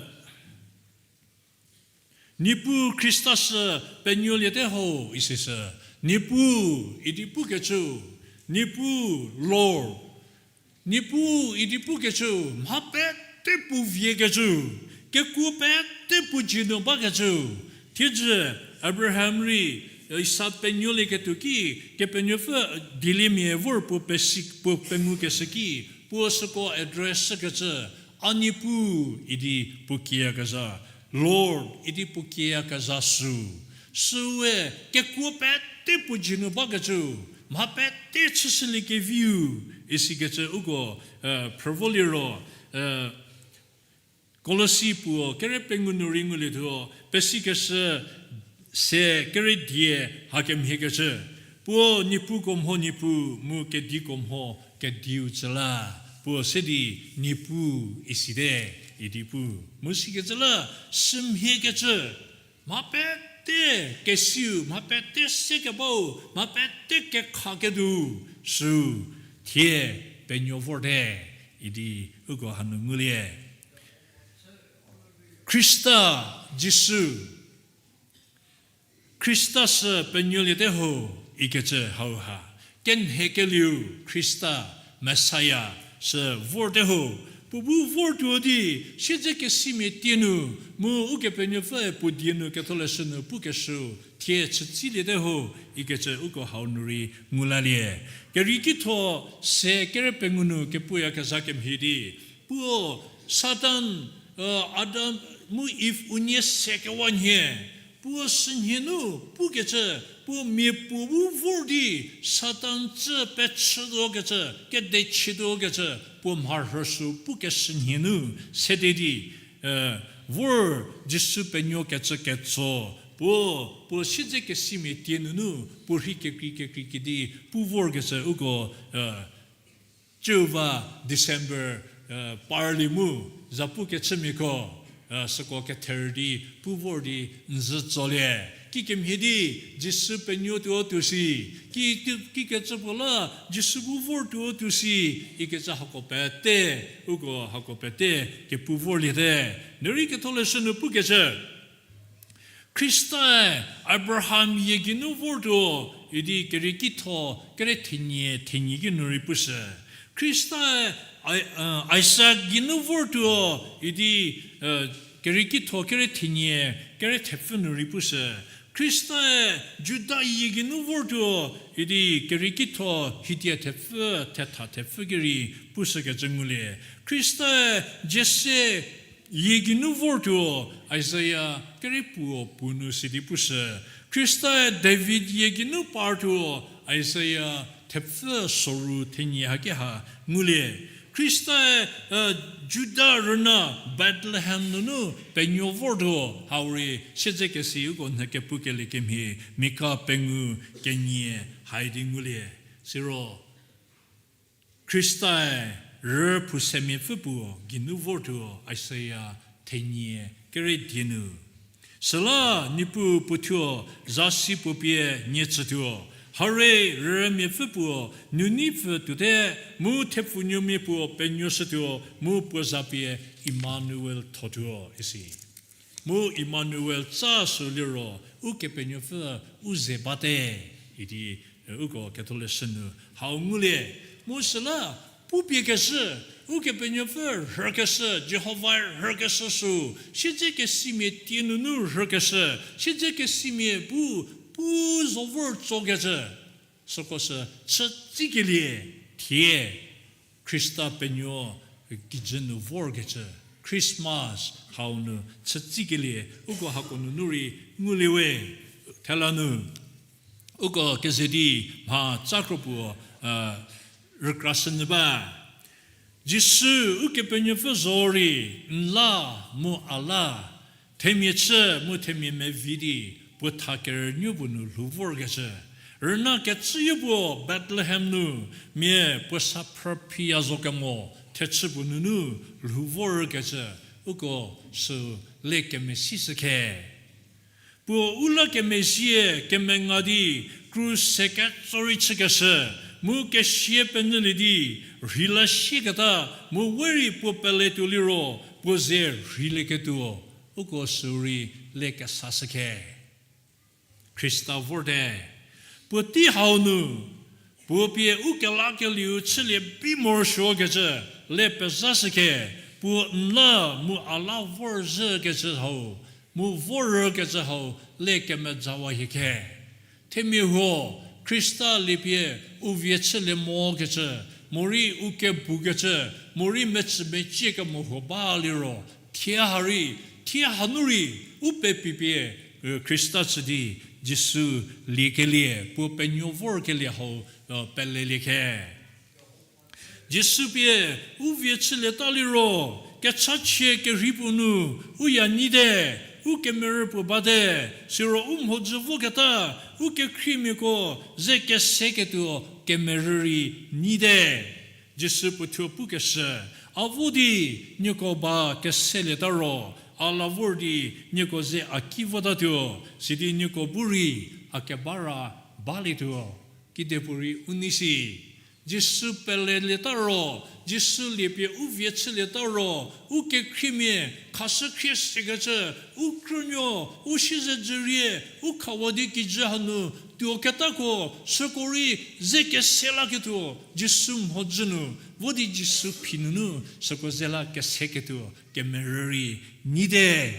Niepuu Khrista sü penuoliete ho, isi sü. Niepuu idi pukecü, Niepuu Lord, Niepuu idi pukecü, mha pete puo viekecü, kekuo pete puo dzie nu bakecü. Thiedzü Abraham rei Isak penuolieketuo ki, Kepenuopfü dieliemia vor puo pesi, puo pengukeshü ki, puo süko address shükecü, A Niepuu idi puo kieyakezha, Lord idi puo kieyakezha sü. Süue kekuo pete puo dzie nu bakecü, mha pete chüshüliekeviu, isikecü uko, eh, phrüvo liro, eh, Kolosi puo kere pengou nu rei ngulietuo, pesikeshü se kere die hakemhiekecü, puo niepuko mho Niepuu mu kediko mho kediu tsü la, puo se di Niepuu isite, idi pu. Mu sikecü la, sümhiekecü, mha pete kesiu, mha pete sekebau, mha pete kekhaketuo sü, thie penuo vorte, idi uko hanu ngulie. Khrista, Jisu, Khrista sü penuoliete ho, ikecü hauha kenhekelieu Khrista, Messiah sü vorte ho, puo bu vortuo di, siedzekesimia tie nu, mu Ukepenuopfü puo die nu ketholeshü nu pukeshü, thie chütsiliete ho, ikecü uko hau nu rei ngu lalie. Keriekitho se kere pengou nu kepuyakezha kemhie di, puo Satan, Adam mu Iv unie sekewa nhie, puo sünhie nu pukecü, puo miapuo bu vor di Satan tsü pechütuokecü, kedechietuokecü, puo mharhü sü pukeshü nhie nu sede di, eh, vor Jisu penuokecü ketso, puo, puo siedzekesimia tie nunu, puo rhei kekrei kekrei kidi pu vorkecü uko, eh, ciu va December, eh, parlie mu, zapu kechümiako, eh, süko kether di, pu vor di, n zhü tsolie. Kikemhie di, Jisu penuo tuo tuo si, ki, kikecü puo la, Jisu bu vor tuo tuo si, ikecü hako pete, uko hako pete, kepu vorliete. Nurei ketholeshü nu pukecü, Khristae Abraham yie geinu vortuo, idi keriekitho kere thenie, thenie ki nu rei pushü. Khristae Ai-, eh, Isak geinu vortuo, idi, eh, keriekitho kere thenie, kere thepfü nu rei pushü. Khristae Juda yie geinu vortuo, idi keriekitho hidia thepfü, thetha thepfü ki rei pushükecü ngulie. Khristae Jesse yie geinu vortuo, Isaia kere puo puo nu sidi pushü. Khristae David yie geinu partuo, Isaia thepfü soru thenie haki ha ngulie. Khristae, eh, Juda rüna Bethlehem nunu penuo vortuo, hau rei siedzekesi uko nhü kepukelie kemhie Mika pengou kenie hai di ngulie. Siro Khristae rü phusemia pfü puo geinu vortuo, Isaia thenie kere die nu. Süla Niepuu puothuo zasi puo pie nie tsütuo. Hare rümia pfü puo nuneipfü tuote, mu thepfunuomia puo penuoshütuo, mu puo za pie Emmanuel thotuo isi. Mu Emmanuel tsa sü liro, Ukepenuopfü u ze bate, idi, eh, uko ketholeshü nu hau ngulie. Mu süla, pupiekeshü, Ukepenuopfü rhükeshü, Jihova rhükeshü sü, siedzekesimia tie nunu rhükeshü, siedzekesimia bu, pu zo vor tsokecü. Süko sü chütsikelie thie Khrista penuo kijü nu vorkecü, Christmas hau nu chütsikelie uko hako nunu rei ngulie we. Thela nu uko keze di mha tsakro puo, eh, rükrashünyü ba. Jisu Ukepenuopfü zorei n la mu a la, themia chü mu themia mevi di puo tha kerünuo puo nu lhou vorkecü. Rüna kecüyo puo Bethlehem nu mia puo sa phrü phiya zo kemo thechü puo nunu lhou vorkecü, uko sü le kemesishü khe. Puo u la kemesie kemenga di krus se ketso rei chükeshü, mu kesia penyülie di rheila sieketa, mu we rei puo peletuo liro puo ze rheilieketuo, uko sü rei le kesashü khe. Khrista vorte. Puotei hau nu, puo pie u kelakelieu chülie bi morosuokecü, le pezashü khe, puo n la mu a la vorzhükecü hau, mu vorkecü hau, le kemezawa hie khe. Themia huo, Khrista liepie u vie chülie mokecü, morei u kebukecü, morei metsümecie kemo huo ba liro, thie ha rei, thie hanu rei, u pepipie, Khrista chü di, Jisu liekelie, puo penuo vorkelie hau, pelelie khe. Jisu pie, u vie chülieta liro, kechachie kerhei puo nu, u ya nyite, u kemerü puo bate, siro u mhodzü voketa, u kekhriemiako, ze keseketuo kemerü rei nyite. Jisu puothuo pukeshü, a vo di nieko ba keselieta ro, a la vor di nieko ze a ki votatuo, sidi nieko bu rei a keba ra balietuo. Kedipuorei u nei si. Jisu pelelieta ro, Jisu liepie u vie chülieta ro, u kekhriemia, khashü khrie sekecü, u krünuo, u siezedzürie, u khawa di kijü hanu, tuoketako, süko rei ze kese laketuo, Jisu mhodzü nu, vo di Jisu phi nunu, süko ze la keseketuo, kemerü rei nyite.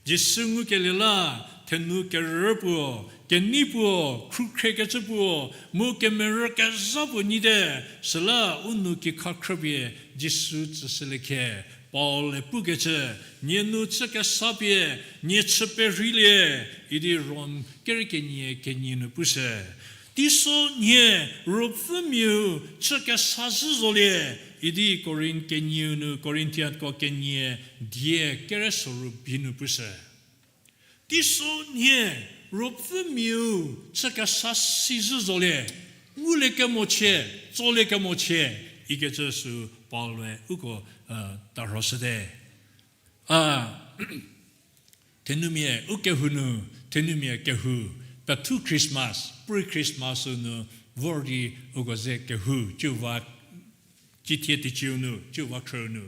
Jisu ngukelie la, thenu kerü puo, kenei puo, khrukhrekecü puo, mu kemerü kezha puo nyite, süla u nou kikha khrüpie Jisu tsüshülie khe, Paul-e pukecü, nie nu chü kesa pie, nie chü perheilie, idi Rom kerü kenie kenie nu pushü. Teiso nhie ruopfümiau chü kesa zhü zolie, idi Korinth kenieu nu, Corinthianko kenie die kerü soru bi nu pushü. Teiso nhie ruopfümiau chü kesa si zhü zolie, ngulie kemochie, tsolie kemochie, ikecü sü Paul-e uko tarhoshüte. A, thenumia u kehou nu, thenumia kehou, pethu Christmas, pre-Christmas nu vor di uko ze kehou, ciuva, cithie teciu nu, ciuva khrüu nu.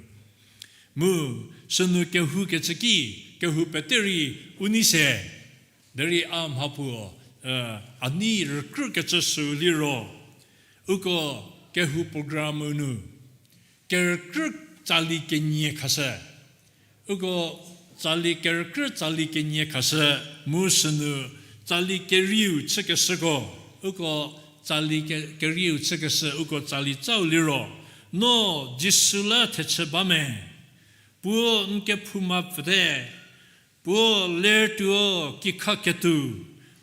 Mu, sünu kehou kecü ki, kehou pete rei u nei se, derei a mhapuo, a nei rükrükecü sü liro, uko kehou program nu, kerükrü tsali kenie khashü. Uko tsali kerükrü tsali kenie khashü, mu sünu tsali kerieu chükeshüko, uko tsali ke-, kerieu chükeshü uko tsali tsau liro, no Jisu la thechü ba me, puo n kephouma pfüte, puo ler tuo kikha ketuo,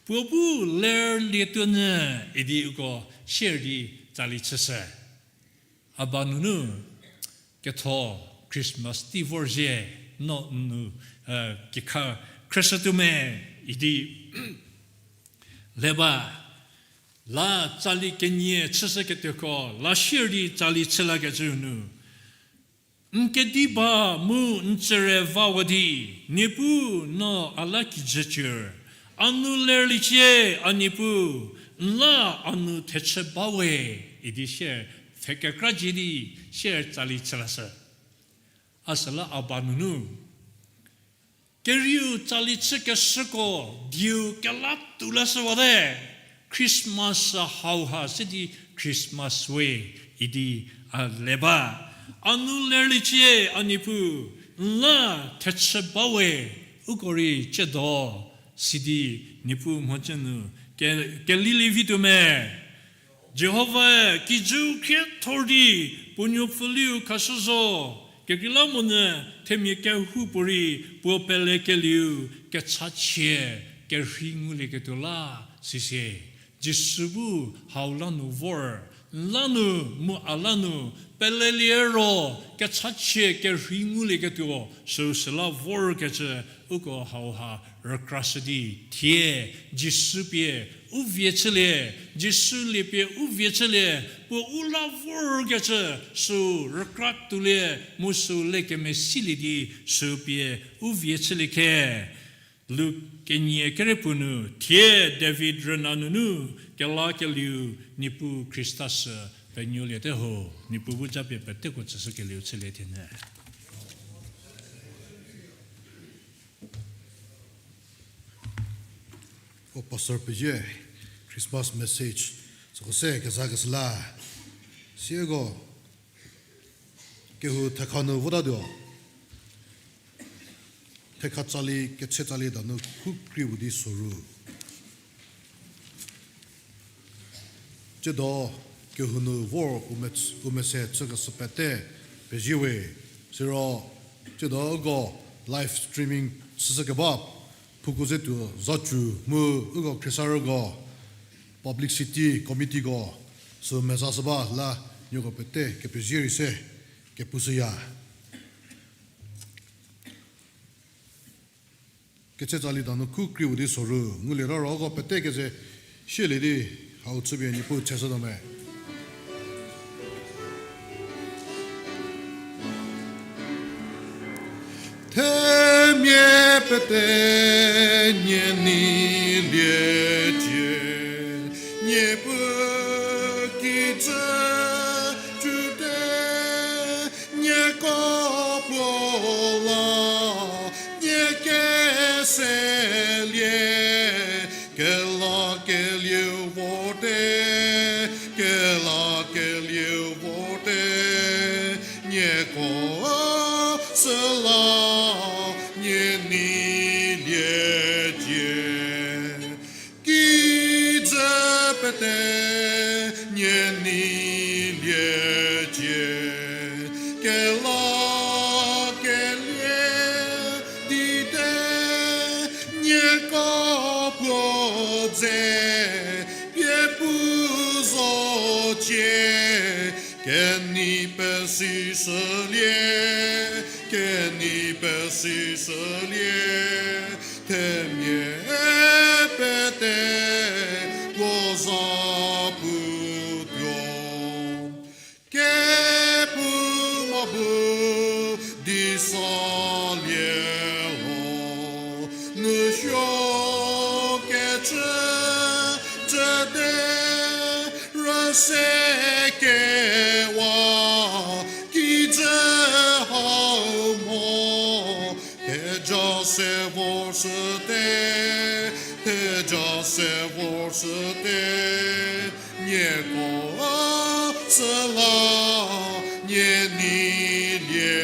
puo bu ler lietuo nyü, idi uko sier di tsali chüshü. A ba nunu, ketho Christmas tei vorzhie, no n nu, kikha khrüshütuo me, idi le ba, la tsali kenie chüshüketuoko la sier di tsali chü lakecü nu, n kedi ba mu n tsüre vawa di, Niepuu no a la kijü cür, a nu lerliecie, a Niepuu, n la a nu thechü bawe, idi sier pfhe kekra zie di sier tsali chü lashü. A süla a ba nunu, kerieu tsali chükeshüko dieu kela tuo lashüwate, Christmas hauha se di Christmas we, idi a le ba. A nu lerliecie, a Niepuu, n la thechü bawe, uko rei tsiedo, sidi Niepuu mhodzü nu ke-, kelilievi tuo me. Jihovae kijüu khriethor di puo nuopfüliu khashü zo, kekreilamonyü themia kehoupuorei puo pelekelieu kechachie kerhei ngulieketuo la, sise. Jisu bu hau la nu vor, n la nu mu a la nu pelelie ro kechachie kerhei ngulieketuo süu süla vorkecü uko hauha rükrashü di thie Jisu pie u vie chülie, Jisu liepie u vie chülie, puo u la vorkecü süu rükra tuolie mu süu lekemesilie di süu pie u vie chülie khe. Luk kenie kerepuo nu thie David rüna nunu kelakelieu Niepuu Khrista sü penuoliete ho, Niepuu bu japie peteko tsüshükelieu chülie thienyü. Ko pastor pezie, Christmas message süko se kezakeshü la. Sieko kehou thekha nu votatuo. Thekha tsali, ketse tsali danu khu kri puo di soru. Tsiedo kehou nu vor u mese chükeshü pete pezie we. Siro tsiedo uko live streaming chüshükeba, phuko ze tuo zacu mu uko khriesarüko, publicity committeeko, sü mezashü ba la nieko pete kepezie rei se kepushüya. Ketse tsali danu khu kri puo di soru, ngulie ro ro uko pete keze sielie di, hau chüpie Niepuu cheshütuo me. Themia pete nie neilie cie, Niepuu kijü tuote, nieko puo la nie keselie, kelakelieu vorte, kelakelieu vorte, nieko süla nie neilie cie. Kijü pete nie neilie cie, kelakelie dite, nieko puo dze pie pu zo cie, kenei pesishülie, kenei pesishülie, themia pete puo za putuo. Kepu ma bu di salie lo, nu suo kecü cüte, rüse kewa kijü hau mo, theja se vorshüte, theja se vorshüte, nieko süla nie neilie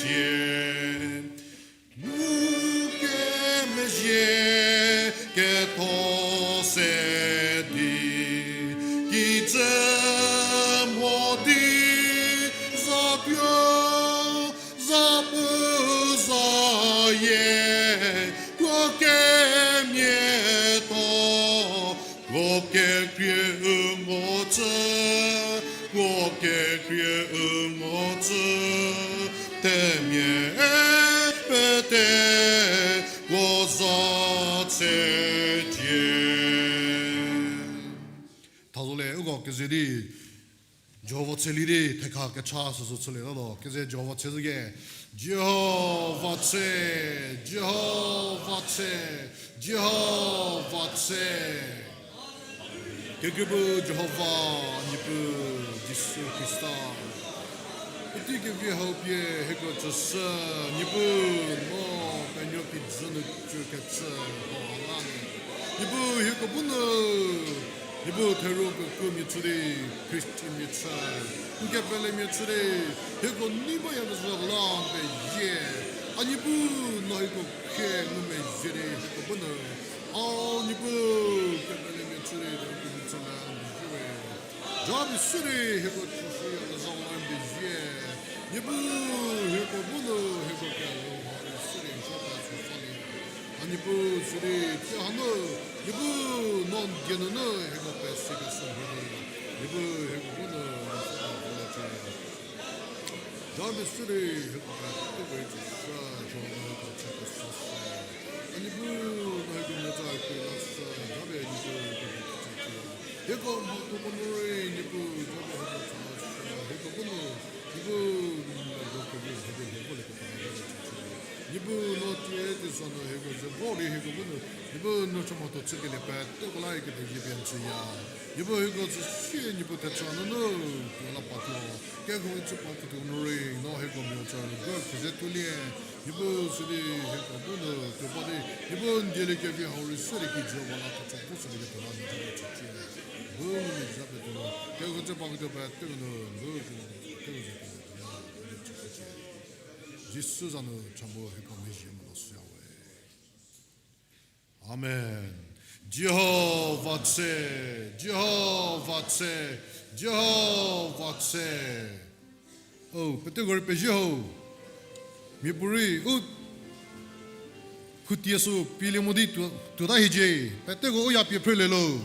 cie. Mu kemezhie ketho se di, kijü mo di za tuo, za pu zayie, kuo kemia tuo, kuo kekrie u mo tsü, kuo kekrie u mo tsü, themia pete puo za tsecie. Thazo le uko keze di Jihova tselie di thekha kecha süsü chülie lalo, keze Jihova tse zhüke. Jihova tse, Jihova tse, Jihova tse. Kekreipu Jihova, Niepuu Jisu Khrista, puotei kevi hau pie hieko tsüshü, Niepuu, no penuo kijü nu cü kecü hau la nu, Niepuu, hieko bu nu, Niepuu, theru kekuomia chü di, Khristanmia chü, n kepelemia chü di, hieko nei bayakezhü la n pezie. A Niepuu, no hieko khie ngumezhie di hieko bu nu, a Niepuu, kepelemia chü di hieko bu nu chü la n pezie we. Japie sü di hieko chüshüyakezha la n pezie. Niepuu, hieko bu nu hieko kelhou ha rei sü di n chü pethashülie. A Niepuu, sü di tsie hanu, Niepuu, no n die nunu hieko pesikeshü mhie di, Niepuu, hieko bu nu n chü pethashülie. Japie sü di hieko pete we tsüshü, Jihova, hieko chakeshü sü. A Niepuu, no hieko meza krie lashü, japie Niepuu, hieko bu tsücie. Hieko mhatho ko nu rei, Niepuu, japie hieko tsü lashü, hieko bu nu, Niepuu, n medo kevi mhie di hieko le kepela tsücie. Niepuu, no tie teisonü hieko ze vo di hieko bu nu, Niepuu, no cha mhatho chükelie peteko la hieko thezie pie n tsüya. Niepuu hieko tsü sie Niepuu thecha nunu, tuo la pa tuo, kehou tsü pa tuo nu rei, no hieko mia tsü rügü khrize tuolie, Niepuu sidi hieko bu nu tuo ba di, Niepuu n dieliekevi hau rei se di kijü ba la kechü pu sülieketuo la n za chücie. Bu nu n za petuo, kehou tsü pa tuo peteko nu, bu kehou tsü pa tuo la, Jisu za nu cha bu hieko mezhie mo la süya we. Amen. Jihova tse, Jihova tse, Jihova tse. O, peteko rei pezie ho. Miapuorei u khutie sü pielie mo di tuo, tuota hiecie. Peteko u ya pie phrelie lo.